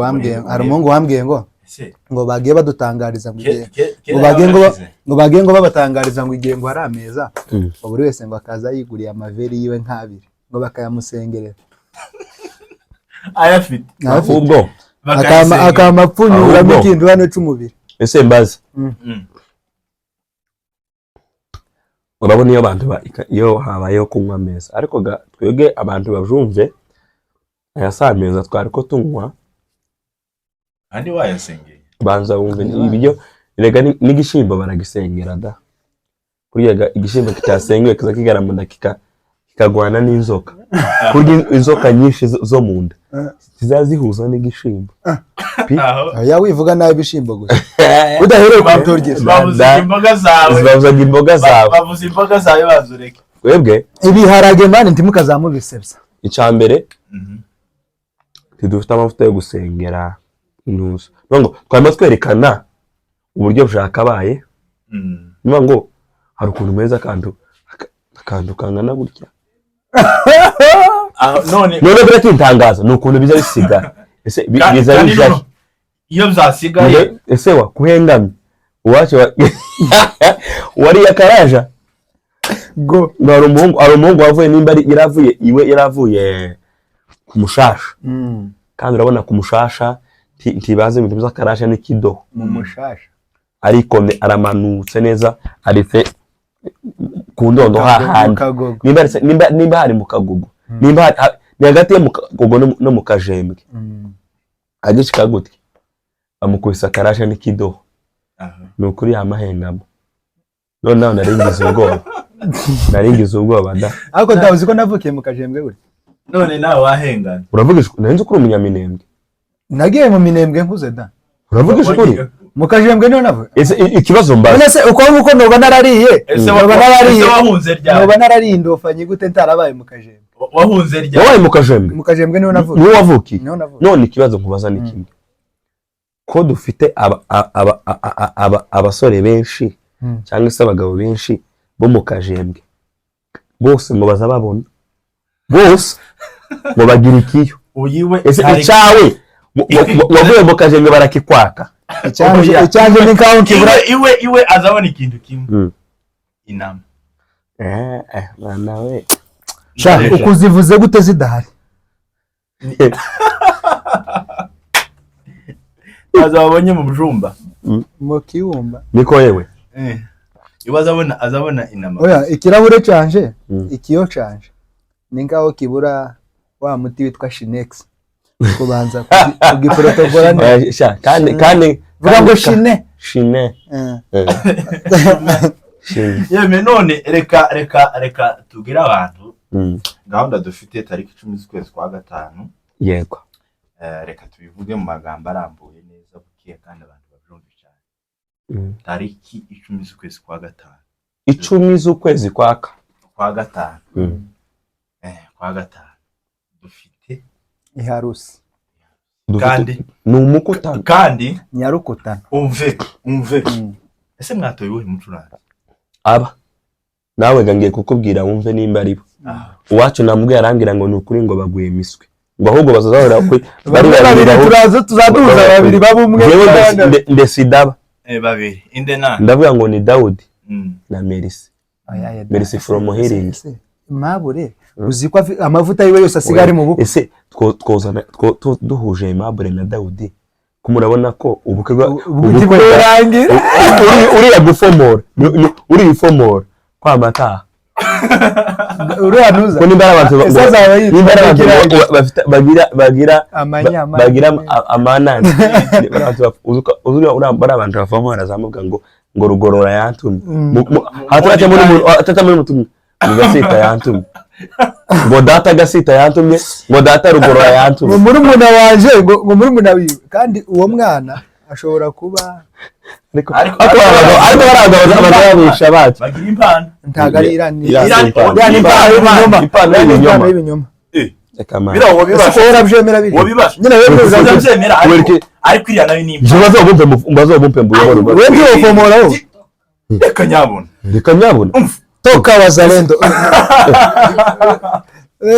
wambwiye ngo ngo bagiye badutangariza ngo igihe ngo bagiye ngo ngo bagiye ngo babatangariza ngo igihe ngo hari ameza, ngo buri wese ngo akaza yiguriye amaveri yiwe nk'abiri ngo bakayamusengerera. Ayafite. Ahubwo Akamapfunyuramo ikintu hano c'umubiri. Ese mbaze. Urabona iyo abantu iyo habayeho kunywa ameza, ariko twebwe abantu bavyumve aya si ameza twari ko tunywa. Kandi wayasengeye. Banza wumve ibiryo rega n'igishimbo baragisengera da. Kurya igishimbo kitasengewe kiza kigara mu nda kikagwana n'inzoka. Kurya inzoka nyinshi zo mu nda zizazihuza n'igishimbo. Oya wivuga nabi ibishimbo gusa. Udahereye ku rutoryi. Bavuze imboga zawe. Bavuze imboga zawe. Bavuze imboga zawe bazureke. Webwe ibiharage mani ntimukazamubisebya. Icambere tidufite amavuta yo gusengera intuzo. Ngo twama twerekana uburyo bwakabaye. Niba ngo hari ukuntu meza akantu kangana gutya. None none biratintangaza ni ukuntu biza bisigara. Ese biza bijya iyo byasigaye ese wa kuhengamye uwacu wari yakaraja go hari umuhungu wavuye nimba yaravuye iwe yaravuye ku mushasha. Kandi urabona ku mushasha ntibaze ibintu by'akarasha n'ikidoho mu mushasha arikomye aramanutse neza aritse ku ndondo hahandi nimba hari mu kagugu Ni hagati yo mu Kagogo no mu Kajembwe. Agishika gutya bamukubise akarashe n'ikidoho. Ni ukuri yamahengamo. Noneho naringize ubwoba, naringize ubwoba da. Ariko ntawe uzi ko navukiye mu Kajembwe gutya. None nawe wahengana. Uravugisha, nari nzi ko uri umunyaminembwe. Nagiye mu Minembwe nkuze da. Uravugisha ukuri? Mu Kajembwe niho navuye. Ese ikibazo mbaza, None se uko nguko noba narariye, Ese noba narariye, ese wahunze ryari? Noba narariye indofanyi gute ntarabaye mu Kajembwe? Wahunze ryari? Wabaye mu Kajembwe? Mu Kajembwe niho navukiye. Niwo wavukiye? Niho navukiye. None ikibazo nkubaza ni kimwe: ko dufite abasore benshi cyangwa se abagabo benshi bo mu Kajembwe, bose ngo baza babona, bose ngo bagira ikiyo. Uyiwe. Ese icyawe wavuye mu Kajembwe barakikwaka? Icyanje, Oya. icyanje ni nkaho kibura. Iwe azabona ikintu kimwe, inama. Eh, eh, mwana we. Sha, ukuzivuze gute zidahari? Azabonye mu Bujumba. Mu Kibumba. Niko yewe. Iwe azabona inama. Oya, ikirahure canje, ikiyo canje ni nkaho kibura wa muti witwa Shinex, kubanza kugiprotokora neza. Oya, sha, kandi Vuga ngo kandi shine. Shine. Eh. Shine. Yeme, none reka tubwire abantu gahunda dufite tariki 10 z'ukwezi kwa gatanu. Yego. Reka tubivuge mu magambo arambuye neza bukiye kandi abantu babyumve cyane. Tariki 10 z'ukwezi kwa gatanu. 10 z'ukwezi kwaka. Kwa gatanu. Kwa gatanu dufite Iharusi. Kandi Ni umukutano. Kandi Nyarukutano. Umve, umve, ese mwatoye uwuhe mucuranzi? Aba nawe ga ngiye kukubwira wumve nimba ari bo. Ah. Uwacu namubwiye, arambwira ngo ni ukuri, ngo baguye imiswi, ngo ahubwo bazahora kuri bari Bamwe babiri babiri aho. turaza tuzaduhuza babiri baba umwe. Njyewe ndesidaba. Babiri inde na Ndavuga ngo ni Dawudi na Merisi. Oya, ya, Mercy from Healing. Ese, Mabure uzi ko amavuta yiwe yose asigaye ari mu bukwe. Ese twozana duhuje Aimable na Dawudi, ko murabona ko ubukwe Ubukwe bwarangira. Uriya gufomora uriya ufomora kwa mataha. Uriya ntuza. Ko nimba ari abantu Ese azaba yitwa nimba ari abantu Kirangira. bafite bagira Amanyama. Bagira amanani. Bari abantu uzi uriya, bari abantu bavamo barazamuka ngo rugorora yantumye. Hataraca muri hataraca muri mutumwe ngo Gasita yantumye, ngo data Gasita yantumye, ngo data rugorora Ngo yantumye. Murumuna wanje, ngo murumuna wiwe, kandi uwo mwana ashobora kuba Ariko Ariko ariko bari abagabo babesha bacu. Bagira impano. Ntago ari irani. Iriya si impano. Iriya ni impano y'ibinyoma. Impano Iriya ni y'ibinyoma. impano y'ibinyoma. Reka man. Biriya wowe Ese bibasha. ko warabyemera biri? Wowe bibasha. Nyine wewe Uzabyemera. Uzabyemera, Kubera ariko iki? ariko iriya nayo ni Njye impano. bazobumpe mbuyobore. Wewe ntiwofomora wowe. Reka nyabona. Reka nyabona. Umva. Toka wazalendo.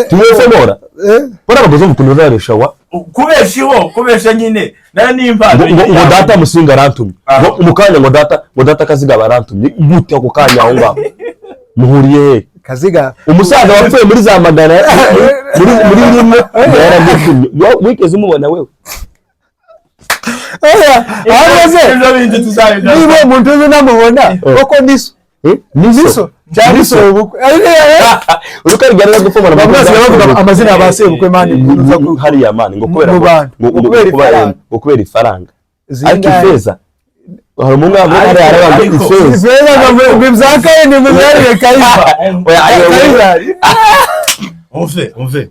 Tuwofomora. Bari abagabo ukuntu bazabesha wa. Kubesha iho kubesha nyine nayo ni impano. Ngo data Musinga arantumye. Ah. Ngo mu kanya ngo data Kaziga barantumye gute? Ako kanya aho ngaho muhuriye he? Kaziga. Umusaza wapfuye muri za magana muri rimwe ngo yaragutumye. Wigeze umubona wewe? Oya, ahubwo se Ibyo bindi tuzabigaruka. niba umuntu uzi unamubona koko niso. Eh? Niso cyangwa Niso. iso ubukwe. Uriko arigana gufomora. Bamwe basigaye bavuga amazina ya ba sebukwe man uza Hariya man ngo kubera mu bantu, ngo ngo kubera ifaranga. Ngo kubera ifaranga, ariko Zingahe? ifeza hari umuntu wavuga hariya aravuga ngo ifeza. Ifeza ngo ibya kayini ngo byariye Kayifa. Oya, ayo Kayizari. Umve, umve.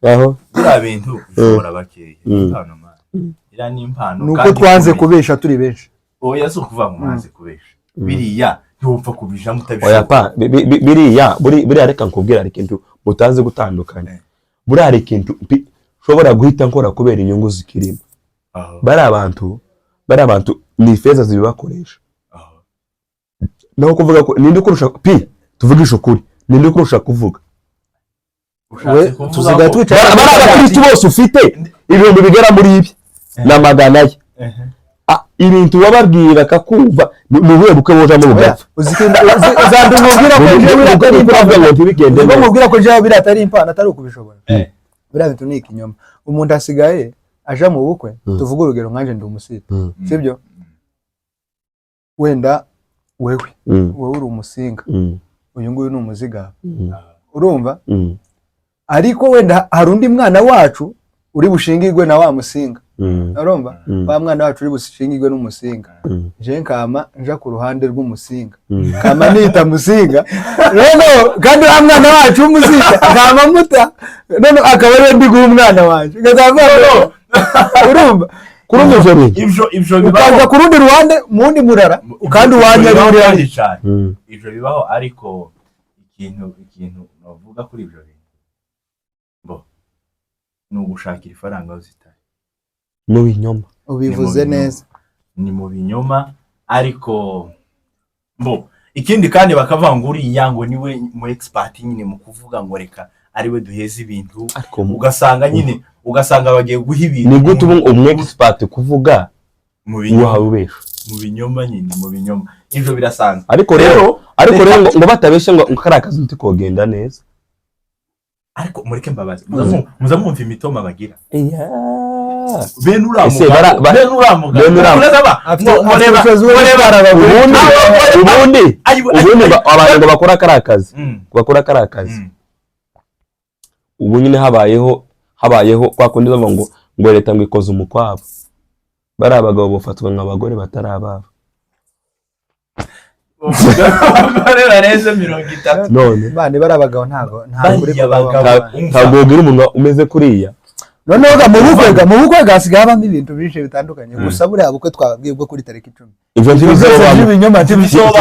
Aho. Biriya bintu bishobora bakeya. Impano man, iriya ni impano Ni uko kandi twanze ikomeye. kubesha turi benshi. Oya, si ukuvuga ngo mwanze kubesha, biriya ntiwupfa kubijamo Oya. utabishoboye. Pa biriya buriya reka nkubwire, hari ikintu mutazi gutandukanya. Buriya hari ikintu nshobora guhita nkora kubera inyungu zikirimo. Aho. Bari abantu ni ifeza zibibakoresha. Aho. Naho kuvuga ko ninde ukurusha pi, tuvugishe ukuri, ninde ukurusha kuvuga? Ushatse We, kuvuga tusigaye ko twicara. Bari abakristu bose ufite ibihumbi bigera muri ibi na magana ye. Ibintu bababwira bakakumva, ni ubuhe bukwe bujamo bugapfa? Uzandi mubwira ko jewe biriya atari Ubukwe impano. uravuga ngo ntibigende Ubwo neza. mubwira ko jewe biriya atari impano, atari ukubishobora. Eh. Biriya bintu ni ikinyoma. Umuntu asigaye aja mu bukwe, tuvuge urugero nkanje ndi umusita, sibyo? Wenda wewe, wowe uri umusinga, uyu nguyu ni umuzigaba, urumva? Ariko wenda hari undi mwana wacu uri bushingirwe na wa Musinga. Urumva? Wa mwana wacu uri bushingirwe n'Umusinga, je nkama nja ku ruhande rw'Umusinga, kama nita Musinga noneho, kandi wa mwana wacu w'Umusinga kama muta, none akaba ariwe ndi guha umwana wanje. Ukazavuga ngo, urumva? Kuri uno joro. Ivyo ukaza bibaho. Ku rundi ruhande, mu wundi murara, kandi uwanjye ari bibaho muri kandi hariya. Cyane. Ivyo bibaho, ariko ikintu navuga kuri ivyo bintu bo ni ugushakira ifaranga aho zitari. Mu binyoma. Ubivuze Ni mu neza. Ni mu binyoma, ariko bo ikindi kandi bakavuga ngo uriya ngo niwe mu expert nyine mu kuvuga, ngo reka ariwe duheza ibintu. Ariko Ugasanga nyine, ugasanga bagiye guha ibintu ni gute ubu umu expert kuvuga mu binyoma? Uhawe ubesha. Mu binyoma nyine, mu binyoma, ivyo birasanzwe. Ariko rero ngo batabeshe ngo kariya kazi ntikogenda neza. Ariko mureke mbabaze, muza mwumva imitoma bagira bene uriya Ese mugabo, bene uriya mugabo, Afite ngo afite reba ubushobozi bwo ngo reba gutwara abagore. Ubundi Ayiwe, ubundi ayiwe. Abantu ngo bakora kariya kazi, bakora kariya kazi, ubu nyine habayeho kwa kundi bavuga ngo leta ngo ikoze umukwabo, bariya abagabo bafatwa nk'abagore batari ababo. Abagore barenze 30. None Bane bari abagabo, ntabwo kuri Bariya bagabo. Ntabwo wabwira umuntu umeze kuriya. Noneho ga mu bukwe ga hasigaye habamo ibintu byinshi bitandukanye. Gusa buriya bukwe twababwiye bwo kuri tariki 10, Ibyo byose ntibizobamo. by'ibinyoma ntibizoba.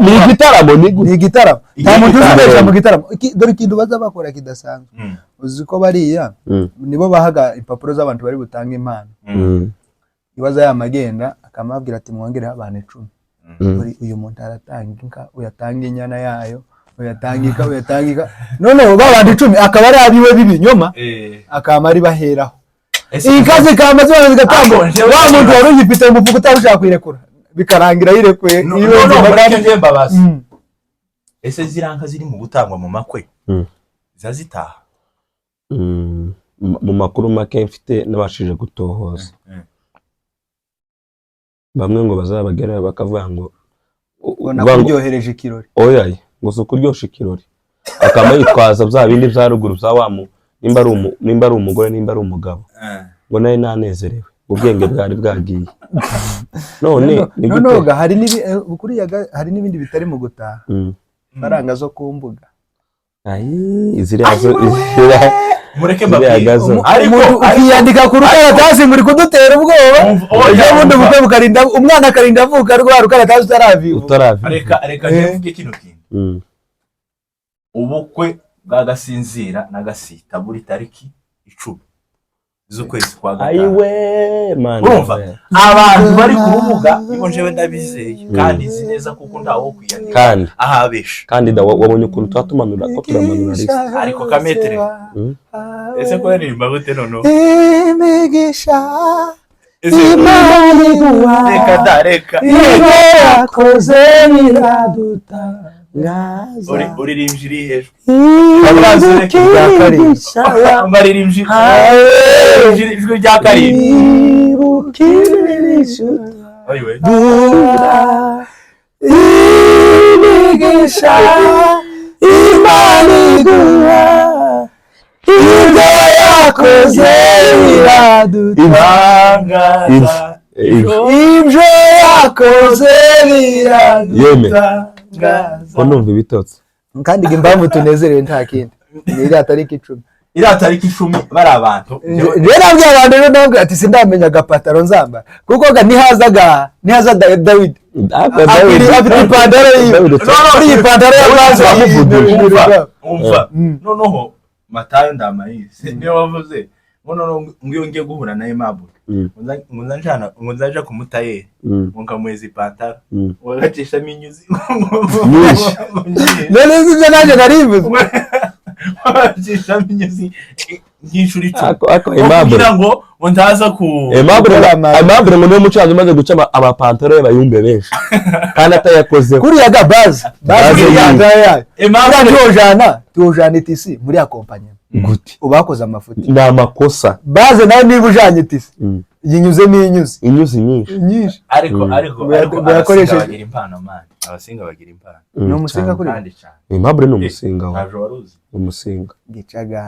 Ni igitaramo, ni gute? Ni igitaramo, nta muntu Igitaramo. uzibesha mu gitaramo. Dore ikintu baza bakora kidasanzwe. Uzi ko bariya nibo bahaga impapuro z'abantu bari butange impano. Ibaza yamagenda akamabwira ati: "Mwongereho abantu 10." Uyu muntu aratanga inka, uyatanga inyana yayo, uyatanga inka, uyatanga inka. Noneho ba bantu 10 akaba ari abiwe b'ibinyoma, akaba ari baheraho. Inka zikaba zibanza zigatangwa, Ariko njyewe wa muntu wari uyifite mu mufuka utari ushaka kuyirekura, bikarangira yirekuye. No, Iyo no, no, nzima mureke kandi njye mbabaze. Ese ziriya nka ziri mu gutangwa mu makwe ziba zitaha? Mu makuru make mfite nabashije gutohoza, bamwe ngo bazabagerayo bakavuga ngo Ubona uvuga ngo kuryohereje ikirori. Oya, ngo si ukuryosha ikirori, akaba yitwaza bya bindi bya ruguru bya wa nimba ari umugore, nimba ari umugabo, ngo nawe nanezerewe, ubwenge bwari bwagiye. None ni Noneho gute? ga kuriya hari n'ibindi bitari mu gutaha, faranga zo ku mbuga. Ayi, ziriya ziriya Mureke ziriya mbabwire. gazo. Ariko Umuntu ukiyandika ku rukaratasi muri kudutera ubwoba. Oya, Ejo bundi umva. ubukwe bukarinda, umwana akarinda avuka rwa rukaratasi utaravivuka. Utaravi. Reka njye mvuge kino kintu. Ubukwe bwa Gasinzira na Gasita buri tariki 10 z'ukwezi kwa gatanu. Ayiwe mana! Urumva, abantu bari ku rubuga nibo njyewe ndabizeye kandi nzi neza, kuko ntawo kwiyandika Kandi ahabesha. Kandi da wabonye ukuntu tuba tumanura, ko turamanura lisite. Ariko kametere, ese ko yaririmba gute noneho? Imigisha Ese Imana iguha, reka da, reka. Ibyo yakoze biradutangaza. Uririmbye iri hejuru. Imigisha. Baririmbye ijwi rya karindwi. Ayiwe. Imigisha Imana iguha, ibyo yakoze biradutangaza. Ibyo yakoze biradutangaza. Ko numva ibitotsi. Kandi impamvu tunezerewe nta kindi, ni iriya tariki 10. Iriya tariki 10 bari abantu. Rero nabwiye abantu, rero nabwiye ati: "Sindamenya agapataro nzambara," kuko ga nihaza Dawidi afite ipantaro yiwe. Dawidi. Kuri iyi pantaro ya bazi. Umva, umva, noneho Matayo Ndamayizi niyo wavuze ngo noneho ngo iyo ngiye guhura na Aimable, ngo nza njana, ngo nzaja ku mutayeri, ngo nkamuheza ipantaro, ngo agacishamo inyuzi Nyinshi. None si ibyo nanjye narivuze? Agacishamo inyuzi nk'inshuro 10 Ako ngo Aimable. Kugira ngo ntaza ku Aimable. Gukora Aimable ngo niwe mucuranzi umaze guca amapantaro ye bayumve benshi kandi atayakozeho. Kuriya ga bazi Baze bazi yiwe. ipantaro yayo. Aimable. Kuriya tuwujana itisi muri akompanyema. Gute? Ubakoze amafuti. Ni amakosa. Baze nawe niba ujanye itisi. Yinyuze n'inyuzi. Inyuzi nyinshi. Nyinshi. Ariko ariko ariko abasinga bagira impano, man, abasinga bagira impano. Ni umusinga Cyane. kuri Kandi cyane. Aimable ni umusinga we. Ntabwo wari uzi? Umusinga. Gicaga.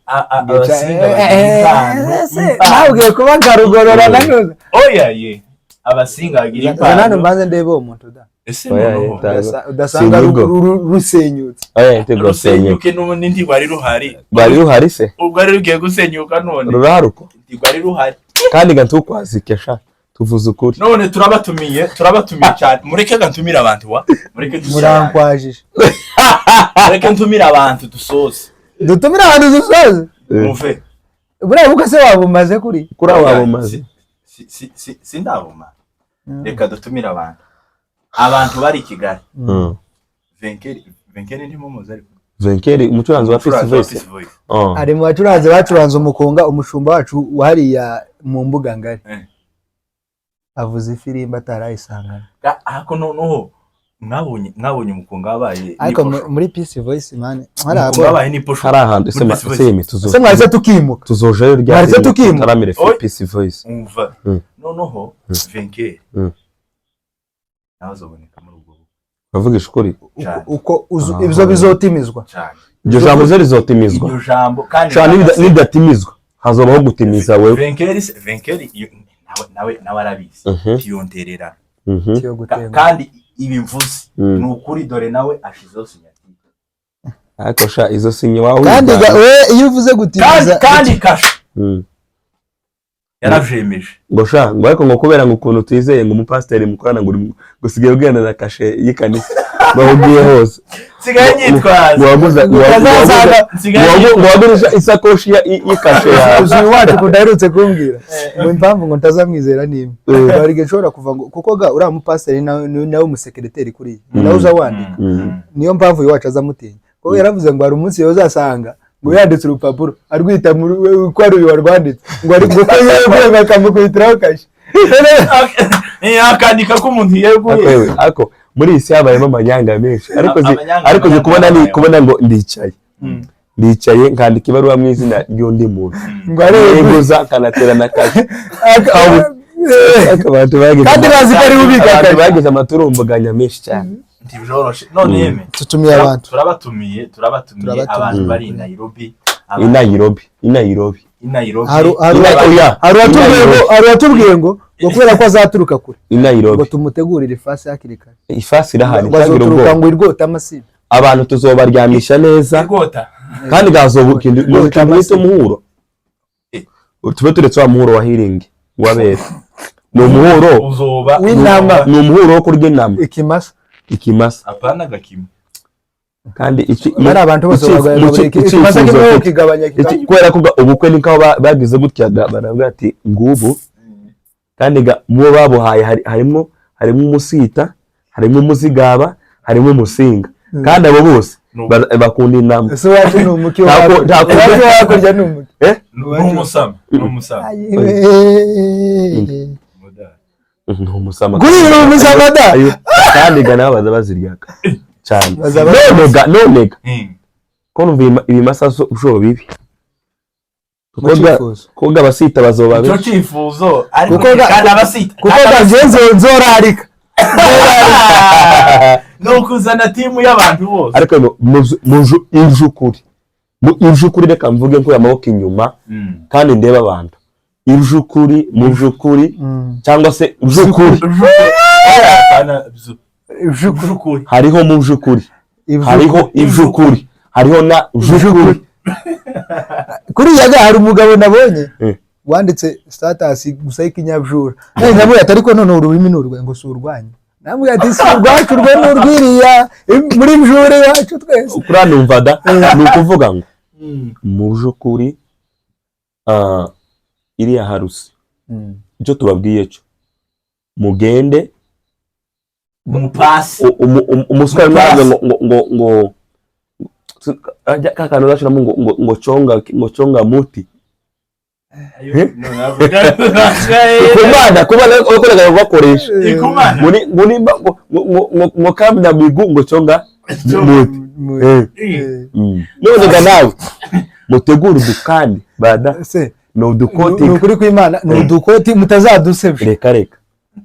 Abasinga bagira impano, impano. Ntabwiye kuba nkarugorora nanuza. Oya ye, abasinga bagira Zana hano impano. mbanze ndebe uwo muntu da. Ese Oya, noneho Udasanga Sinigo. rusenyutse. Oya, yitego rusenyuke n'ubundi ntirwari ruhari. Rwari ruhari se? Ubwo ari rugiye gusenyuka none. Rurahari uko. Ntirwari ruhari. Kandi ga ntukwazike sha, tuvuze ukuri. None turabatumiye, turabatumiye cyane. Mureke ga ntumire abantu wa, mureke dusoze. Murankwajije. Mureke ntumire abantu dusoze. Dutumire abantu dusoze. Muve. Buriya bukwe se wabumaze kuri? Kuri abo babumaze. Sindabuma. Reka dutumire abantu, abantu bari i Kigali. Venkeri, Venkeri ntimumuzi ariko? Venkeri umucuranzi wa Peace Umucuranzi wa Voice. Peace Voice. Ari mu bacuranzi bacuranze umukunga, umushumba wacu wahariya mu mbuga ngari. Avuza ifirimbi atarayisangana. Ariko noneho mwabonye umukunga wabaye Ariko n'iposho. muri Peace Voice, man, hari Umukunga wabaye n'iposho. Hari ahantu ese Muri Peace Voice. semi tuzo Se mwahise tukimuka? Tuzojayo ryari? Mwahise tukimuka? Tutaramire Oi. Peace Voice. Umva, noneho Venkeri nawe azoboneka muri ubwo bukwe. Bavugisha ukuri. Cyane. Uko ibyo bizotimizwa. Cyane. Iryo jambo ryo rizotimizwa. Iryo jambo kandi Cyane, nidatimizwa hazobaho gutimiza wewe. Venkeri Venkeri nawe arabizi. Tiyonterera. Cyo gutenga. Kandi ibi mvuze ni ukuri, dore nawe ashizeho signature. Ariko sha, izo sinye wawe Kandi we iyo uvuze Kandi gutimiza kandi kasha yaravyemeje. Ngo sha, ngo ariko ngo kubera ngo ukuntu twizeye ngo umupasiteri mukorana, ngo ngo usigaye ugenda na kashe y'ikanisa ngo aho ugiye hose. Nsigaye nyitwaza. Ngo waguze ngo waguze Nsigaye ngo waguze isakoshi y'ikashe yawe. Uzi iwacu ukuntu aherutse kumbwira ngo impamvu ngo ntazamwizera ni imwe, hari igihe nshobora kuva ngo kuko ga uriya mupasiteri nawe umusekereteri kuriya, ni nawe uza wandika. Niyo mpamvu iwacu azamutinya, kuko yaravuze ngo hari umunsi uzasanga ngo yanditse urupapuro arwita ko ari uyu warwanditse, ngo ari ngo ko yeguye bakamukubitiraho kashe. Akandika ko umuntu yeguye. Ariko muri iyi si habayemo amanyanga menshi, ariko ariko zi Amanyanga kubona ni habayemo. Kubona ngo ndicaye ndicaye nkandika ibaruwa mu izina ry'undi muntu ngo areguye yeguza nkanatera na kashe. Ariko abantu bagize Kandi bazi ko ari we ubika abantu kashe. Bagize amaturumbuganya menshi cyane. Ntibyoroshe none yeme. Tutumiye abantu. Turabatumiye, turabatumiye. Turabatumiye. Abantu bari i Nairobi, I Nairobi, i Nairobi. i Nairobi. Oya, Hari uwatubwiye ngo i Nairobi. Hari uwatubwiye ngo kubera ko azaturuka kure, I Nairobi. ngo tumutegurire ifasi hakiri kare. Ifasi irahari. Ngo Ntagire azoturuka ubwoba. ngo irwota amasibe. Abantu tuzobaryamisha neza. Igota. Kandi gazoba ikintu Rwota ikintu bita amasibe. umuhuro. Tube turetse wa muhuro wa healing wabera, ni umuhuro uzoba W'intama. Ni umuhuro wo kurya intama. Ikimasa. Ikimasa. Apana gakimwe. Kandi iki Bari abantu bose barwaye ikimasa icyifuzo kimwe mfite. ukigabanya Kubera ko ubukwe ni nkaho bagize gutya baravuga ati ngubu, kandi ga mubo babuhaye harimo umusita, harimo umuzigaba, harimo umusinga, kandi abo bose bakunda intama. Ese iwacu ni umuki? Iwacu hakurya ni umuki? Eh? Ni umusama, ni umusama. Ni umusama. Gurira umusama da. Ayo, kandi ga nabo baza baziryaga cyane. Baza None ga ko numva ibimasa so bibi, Mu kuko cyifuzo. kuko ga abasita bazoba Icyo benshi. cyifuzo ariko Kuko kandi abasita kuko ga njye nzorarika. Ni ukuzana timu y'abantu bose. Ariko ngo mu iby'ukuri, reka mvuge nkuye amaboko inyuma kandi ndebe abantu, iby'ukuri, mu by'ukuri, cyangwa se by'ukuri. Apana, by'ukuri. Hariho mu by'ukuri, hariho iby'ukuri, hariho na by'ukuri. Kuriya ga hari umugabo nabonye wanditse status gusa y'ikinyabujura, none ndamubwira ati ariko none ururimi ni urwe? Ngo si urwanyu. Namubwira ati si urwacu, rwe ni urwiriya muri mjure iwacu twese. Kuriya numva da ni ukuvuga ngo mu by'ukuri, iriya harusi, icyo tubabwiye cyo mugende Umupasi. Umuswa Mupasi. ngo ngo ngo ngo ka kantu gashiramo ngo ngo chonga, ngo chonga muti. Kumana wakoraga bakoresha Ikumana. muri muri ngo ngo ngo ngo kamna migu ngo chonga muti. None ga nawe mutegure udukani bada. Se Ni udukoti. Ni ukuri kw'Imana, ni udukoti, mutazadusebya. Reka reka.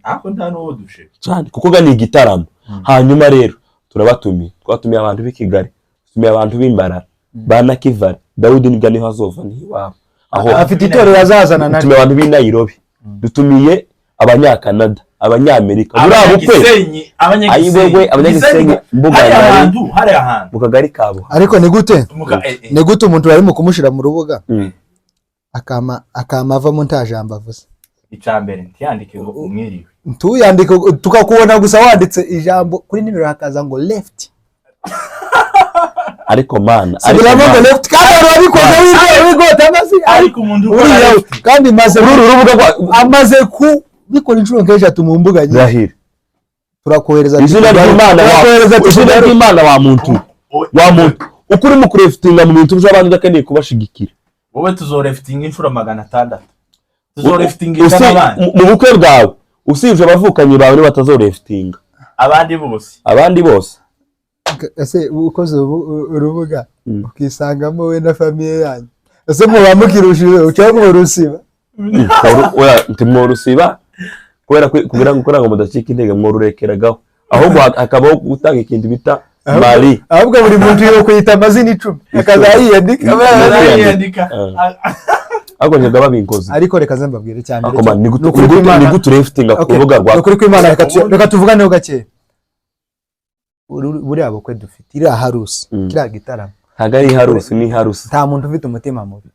Ariko nta n'uwo dushe. Cyane, kuko ga ni igitaramo. Hanyuma rero turabatumiye, twatumiye abantu b'i Kigali, tumiye abantu b'Imbarara, ba Nakivale. Dawudi nibwo niho azova, niho iwabo aho. Afite itorero azazana na Dutumiye abantu b'i Nairobi, dutumiye Abanyakanada, Abanyamerika, buriya bukwe. Abanyagisenyi. Ayiwewe, Abanyagisenyi, mbuga Hariya ngari. hantu, hariya hantu. Mu kagari kabo. Ariko ni gute Muka. Ni gute umuntu barimo kumushyira mu rubuga akama avamo nta jambo avuze? Icya mbere, ntiyandike ngo umwiriwe. Ntuyandike, tukakubona gusa wanditse ijambo kuri nimero, hakaza ngo left. Ariko mana, ariko Subiramo ngo mana. left, kandi wari wabikoze wigota amazi. Ariko umuntu ukora Uriya left. kandi maze Kuri uru rubuga rwa amaze kubikora inshuro nk'eshatu mu mbuga nyinshi. Rahira. Turakohereza. Izina ry'Imana wa Turakohereza. Izina ry'Imana, wa muntu, wa muntu uko urimo kurefitinga mu bintu by'abandi udakeneye kubashigikira. Wowe tuzorefitinga inshuro 600, tuzorefitinga n'abandi. Mu bukwe bwawe, usibye abavukanyi bawe niba batazorefitinga. Abandi bose. Abandi bose. Ese ukoze urubuga ukisangamo we na famille yanyu, ese muba mukirushije cyangwa murusiba? Oya, ntimworusiba kubera kugira ngo mudacika intege, mworurekeragaho, ahubwo hakabaho gutanga ikintu bita mari. Ahubwo buri muntu yo kuyita amazina 10 akaza yiyandika. Yandika. Ahubwo njyaga babinkoze. Ariko reka ze mbabwire cyane. Ariko man, ni gute Ni ukuri ni gute kw'Imana. Ni gute urefitinga ku Okay, rubuga rwa ni ukuri kw'Imana, reka tuvuganeho gake. Buriya bukwe dufite, iriya harusi, kiriya gitaramo. Ntabwo ari iharusi, ni iharusi. Nta muntu ufite umutima mubi.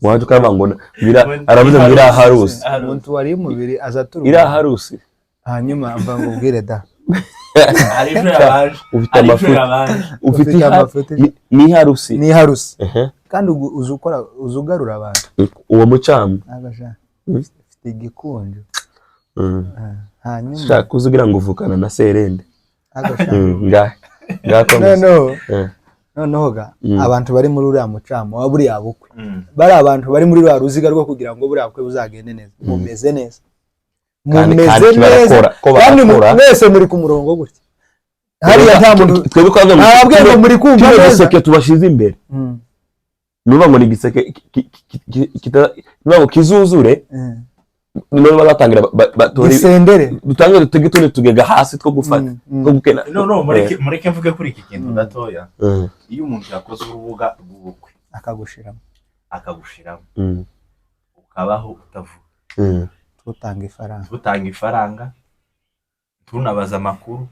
Waje ukavuga ngo aravuze ngo iriya harusi. Umuntu wariye umubiri aza aturuka. Iriya harusi. Hanyuma mva ngo ubwire da. Hari ejo yabanje. Ufite Hari ejo amafuti. yabanje. Ufite Ufite amafuti. ni iharusi. Ni iharusi. Ehe. Kandi uzi ukora, uzi ugarura abantu. Uwo mucamo. Agasha ufite igikunjo. Hanyuma Shaka uzi ugira ngo uvukana na Serende. Agasha. Ngahe ngahe komeza. Noneho noneho ga abantu bari muri uriya mucamo wa buriya bukwe, bari abantu bari muri ruriya ruziga rwo kugira ngo buriya bukwe buzagende neza, mumeze neza. Kandi Mumeze kandi neza. barakora, ko Kandi barakora. mwese muri ku murongo gutya hariya, nta muntu Twebwe twavuga ngo nababwiye ngo muri kumva kino neza. giseke tubashize imbere, ni ukuvuga ngo ni igiseke ni ukuvuga ngo kizuzure. Noneho bazatangira Gisendere. Dutangire dutege utundi tugega hasi two gufata, two gukena. No, mureke mvuge kuri iki kintu gatoya. Iyo umuntu yakoze urubuga rw'ubukwe Akagushiramo. akagushiramo, ukabaho utavuga, Tutanga ifaranga. Tutanga ifaranga, tunabaza amakuru,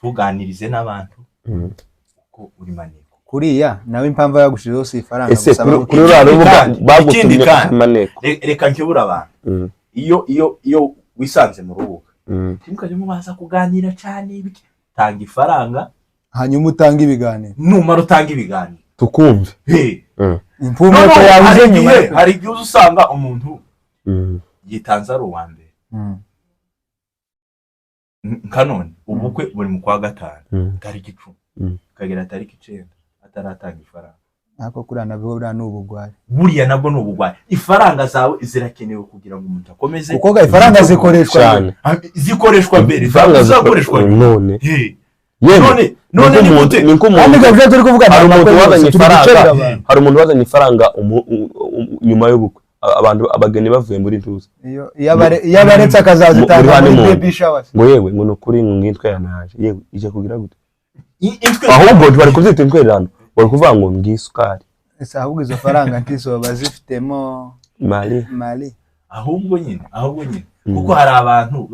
tuganirize n'abantu uko uri maneko. Kuriya nawe impamvu yagushizeho si ifaranga Ese gusa. kuri ruriya Ikindi rubuga kandi, ikindi bagutumye kandi. amaneko. Reka nkebure abantu. Iyo wisanze mu rubuga, ntimukajye mubaza kuganira cyane ibiki. Tanga ifaranga. Hanyuma utanga ibiganiro. Numara utanga ibiganiro. Tukumve. Hey. Impumeko No, no, yabuze hari nyuma. Hari igihe uza usanga umuntu yitanze ari uwa mbere. Nka none ubukwe buri mu kwa gatanu, tariki 10, ukagera tariki 9 ataratanga ifaranga. Ariko kuriya nabwo buriya ni ubugwari. Buriya nabwo ni ubugwari. Ifaranga zawe zirakenewe kugira ngo umuntu akomeze. Kuko ga ifaranga zikoreshwa Cyane. Ah, zikoreshwa mbere. Ifaranga zizakoreshwa nyuma. None Hey. yewe None ni gute? Ni nk'umuntu Kandi gabyo turi kuvuga hari ni umuntu amakwe wazanye yose, turi gucerera ifaranga abantu. Hari umuntu wazanye ifaranga nyuma y'ubukwe, abantu abageni bavuye muri ntuza. Iyo abaretse akazazitanga Muri muri honeymoon. baby shower. Ngo yewe, ngo ni ukuri, ngo ngitwererano yaje, yewe ije kugira gute? Intwe Ahubwo bari kubyita intwererano, bari kuvuga ngo ngisukari. Ese ahubwo izo faranga ntizo bazifitemo? Mari. Mari. Ahubwo nyine kuko hari abantu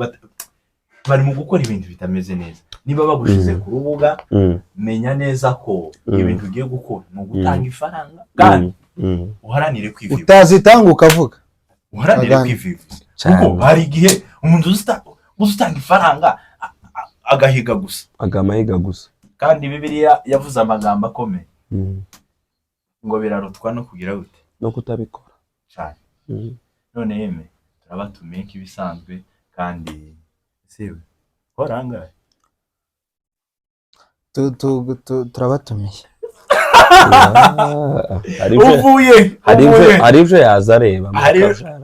bari mu gukora ibintu bitameze neza. Niba bagushize ku rubuga, menya neza ko ibintu ugiye gukora ni ugutanga ifaranga, kandi uharanire kwivivuza. Utazitanga ukavuga. Uharanire Agana. kwivivuza. Cyane. Kuko hari igihe umuntu uzi utanga ifaranga agahiga gusa. Agamahiga gusa. Kandi Bibiliya yavuze amagambo akomeye ngo birarutwa no kugira gute? No kutabikora. Cyane. None yeme turabatumiye nk'ibisanzwe, kandi siwe warangaye. Turabatumiye. Ah, Uvuye uvuye hari ibyo yaza areba mu kajara.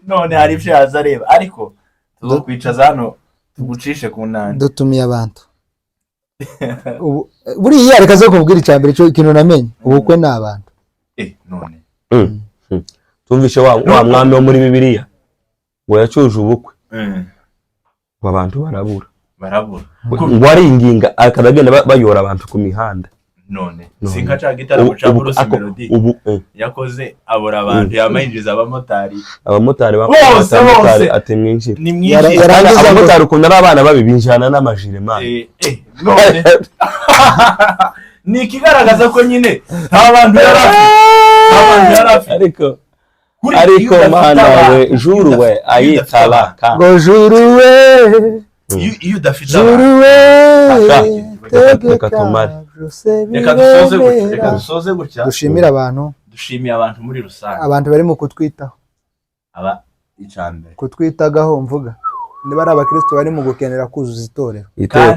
None hari ibyo yaza areba, ariko tuzokwicaza hano tugucishe ku nani. Dutumiye abantu. Buriya reka zo kubwira icya mbere cyo ikintu namenye, ubukwe ni abantu. None Tumvishe wa mwami wo muri Bibiliya ngo yacuje ubukwe, ngo abantu barabura, ngo aringinga akadagenda bayora abantu ku mihanda. None sinka ca gitaramo ca Bruce Melody yakoze abura abantu, yamayinjiza abamotari abamotari ati mwinjire. Ni mwinjire. Abamotari ukuntu ari abana babi binjirana n'amajire man. None ni ikigaragaza ko nyine nta bantu yari afite. Ariko mana we, juru we ayitala ngo juru we, iyo udafite juru we, reka tumare, reka dusoze gutya, reka dusoze gutya. Dushimira abantu, dushimiye abantu muri rusange, abantu barimo kutwitaho, aba icambere kutwitagaho mvuga niba ari abakristo bari mu gukenera kuzuza itorero.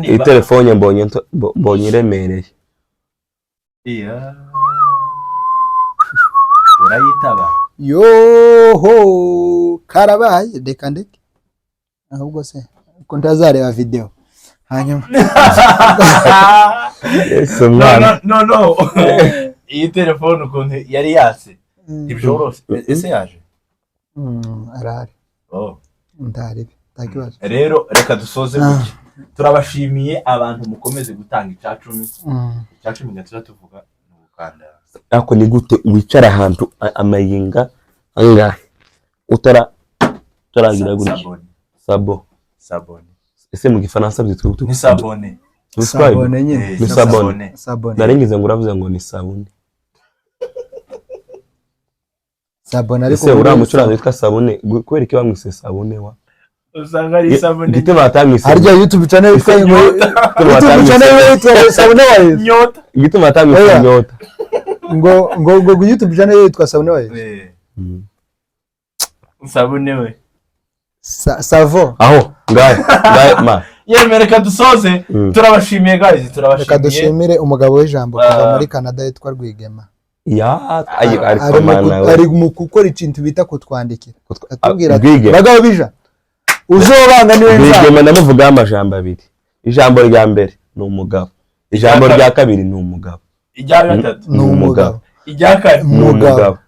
Iyi telefone mbonye iremereye. Iya urayitaba. Yoho karabaye, reka ndeke ahubwo se ko ntazareba video hanyuma. Yesu mwana. No iyi telefone ukuntu yari yatse ntibyoroshye. Ese yaje? Arahari. Ndarebe ntakibazo. Rero reka dusoze gutya. Turabashimiye abantu mukomeze gutanga icacumi. Icacumi gatatu tuvuga n'ugukanda. Ariko ni gute wicara ahantu amayinga angahe utaragira gutya? Sabone. Ese mu gifaransa byitwa gute? Ni sabone. Sabone nyine. Ni sabone. Narengize ngo uravuze ngo ni sabune. Sabone ariko ese uriya mucuranzi witwa Sabune kubera iki bamwise Sabune wa? Usanga ari sabune. Igituma batamwise. Harya YouTube channel yitwa YouTube channel yitwa Sabune wa Yesu. Nyota. Igituma batamwise Nyota. Ngo ngo ngo YouTube channel yitwa Sabune wa Yesu. Sabune we. Savo. Aho ngaye ngaye ma. Yemwe reka dusoze. Turabashimiye guys, turabashimiye. Reka dushimire umugabo w'ijambo kuva muri Canada yitwa Rwigema. Ya ari mu gukora ikintu bita kutwandikira. Atubwira bagabo bija uzobanga niwe nza. Rwigema ndamuvuga amajambo abiri. Ijambo rya mbere ni umugabo. Ijambo rya kabiri ni umugabo. Ijya gatatu ni umugabo. Ijya kane ni umugabo.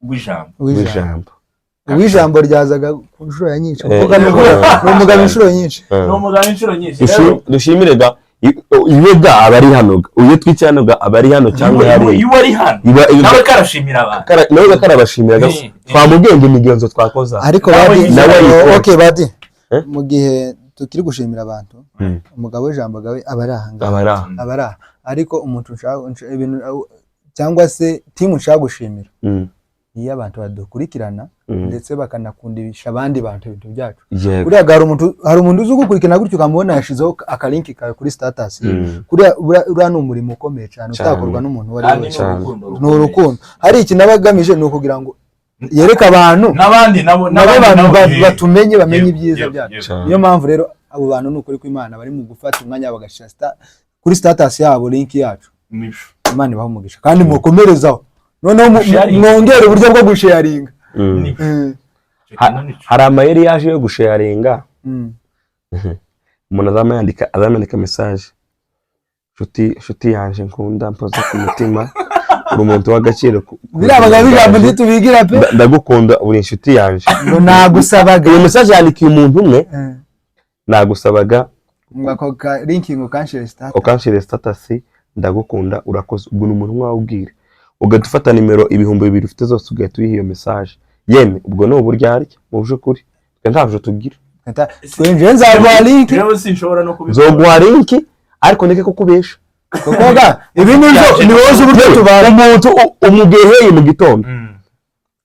W'ijambo. Uwijambo ryazaga ku nshuro ya nyinshi. Kuko ni umugabo inshuro nyinshi. Ni umugabo inshuro nyinshi. Dushimire ga iwe ga abari hano, uyo twicyano ga abari hano cyangwa hari. Iwe ari hano. Nawe karashimira abantu. Nawe karabashimira twamubwiye ngo imigenzo twakoza. Ariko badi nawe okay badi. Mu gihe tukiri gushimira abantu, umugabo w'ijambo gawe abarahanga. Abaraha. Ariko umuntu nshaka ibintu cyangwa se team nshaka gushimira. Iyo abantu badukurikirana ndetse bakanakundisha abandi bantu ibintu byacu. Kuriya hari umuntu uzi gukurikirana gutyo ukamubona yashizeho akalinki kawe kuri status. Kuriya uriya ni umurimo ukomeye cyane utakorwa n'umuntu uwo ari we wese. Ni urukundo. Hari ikintu aba agamije ni ukugira ngo yereke abantu n'abandi nabo batumenye bamenye ibyiza byacu. Niyo mpamvu rero abo bantu ni ukuri kw'Imana bari mu gufata umwanya bagashyira kuri status yabo link yacu. Imana ibahe umugisha kandi mukomerezaho. Noneho mwongere uburyo bwo gusharinga. Hari amayeri yaje yo gusharinga. Umuntu azamandika message. Nshuti yanje nkunda mpoza ku mutima, uri umuntu w'agaciro. Biriya bagabo ijambo ntitubigira pe. Ndagukunda uri inshuti yanje. Ngo nagusabaga. Iyo message yandikiye umuntu umwe. Nagusabaga ngo ako linking ukanshire status. Ukanshire status ndagukunda urakoze. Ubwo ni umuntu wawubwira. Ugahita ufata nimero 2000 ufite zose ugahita uyiha iyo message. Yemwe ubwo ni uburyarya mu by'ukuri. Twe ntabyo tugira. Twinjiye nzaguha link. Rero sinshobora no kubikora. Nzoguha link ariko ndeke kukubesha. Kuko ga ibi nibyo ni wowe uburyo tubana. Umuntu umugeheye mu gitondo.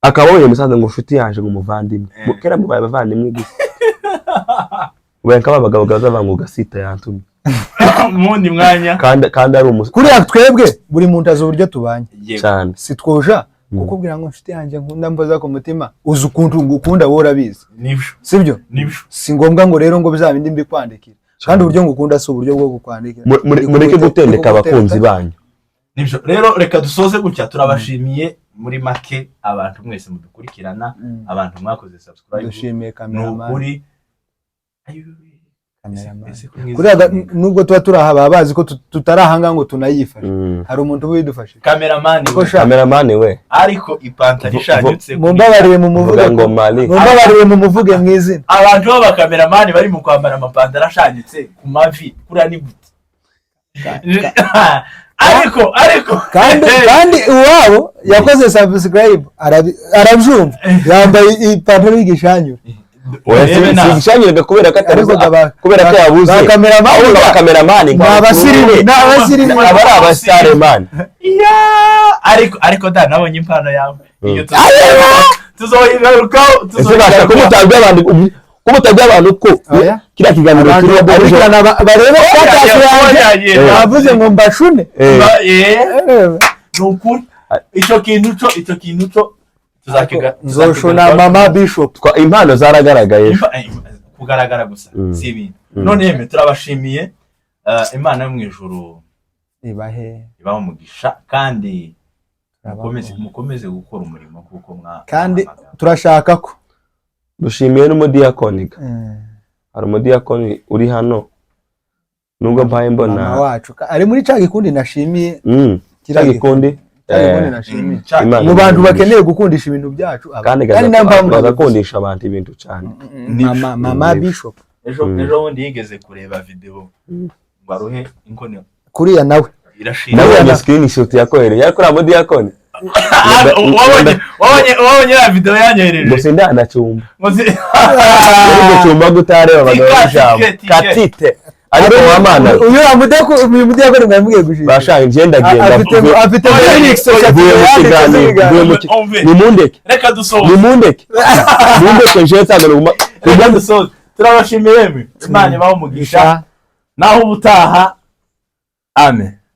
Akaba yeye message ngo nshuti yanje ngo muvandimwe. Kera mubaye abavandimwe gusa. Ubaye nk'aba bagabo gaza gasita yantumye. Mundi mwanya kandi ari umusore. Kuriya twebwe buri muntu azi uburyo tubanye cyane. Si twoja kukubwira ngo nshuti yanjye nkunda mboza ku mutima uzi ukuntu ngukunda wowe urabizi. Nibyo. Sibyo? Nibyo. Si ngombwa ngo rero ngo bizabindi mbikwandikira. Kandi uburyo ngukunda si uburyo bwo kukwandikira. Mureke gutendeka abakunzi banyu. Nibyo. Rero reka dusoze gutya turabashimiye muri make abantu mwese mudukurikirana, abantu mwakoze subscribe. Dushimiye cameraman. Nukuri. Cameraman. Ese ko mwiza Kuriya cyane. Nubwo tuba turi aha, baba bazi ko tutari ahangaha ngo tunayifashe. Hari umuntu uba uyidufashije. Cameraman Ko we. sha- Cameraman we. Ariko ipantaro ishanyutse. Mumbabarire mumuvuge. Vuga ngo Mali. Mumbabarire mumuvuge mu izina. Abantu b'abakameramani bari mu kwambara amapantaro ashanyutse ku mavi kuriya ni gute? Ariko Kandi iwabo yakoze subscribe, arabyumva, yambaye ipantaro y'igishanyura. Oya, Urebe singishanyiraga kubera ko Ariko kubera ko yabuze. ba cameraman Ahubwo ba cameraman ni abasirimu, ni abasirimu. Aba ari abasitari, man. Iya, ariko da nabonye impano yawe iyo tuzoyigarukaho. Ese basha ko mutabwiye abantu ko Oya. kiriya kiganiro Abantu kiriho ejo? bakurikirana barebe status yanjye, bavuze ngo mbashune. Ni ukuri, ico kintu co tuzakiga. Nzoshona mama bishop. Impano zaragaragaye. Kugaragara gusa si ibintu. None yemwe turabashimiye. Imana yo mu ijuru ibahe ibahe umugisha kandi mukomeze gukora umurimo kuko mwa Kandi mwahamagawe. turashaka ko Dushimiye n'umudiyakoni. Hari umudiyakoni uri hano nubwo mpaye mbona Mama wacu ari muri ca gikundi nashimiye. Cya gikundi. Cya gikundi nashimiye. Imana Mu bantu imuhe. bakeneye gukundisha ibintu byacu Kandi kandi niyo mpamvu nabivuze. bagakundisha abantu ibintu cyane. Mama bishop. Ejo ejo bundi yigeze kureba video ngo aruhe inkoni. Kuriya nawe. Irashira. Nabonye screenshot yakohereye yari kuri mudiyakoni. Wabonye ya video yanyohereje? Gusa indanacumba Ngo yari gucumba gutareba abagabo b'ijambo Tike. Katite, ariko wamana. Uyu mudiyakoni mwari mugiye gushimira. Bashaka njye ndagenda. Afite lyrics eshatu Mvuye mu yanditse kiganiro z'ibiganiro. mvuye mu Umve. Nimundeke. Reka dusoze. Nimundeke njewe nsanga nuguma. Reka dusoze. Turabashimiye yemwe, Imana ibahe umugisha, naho ubutaha, amen.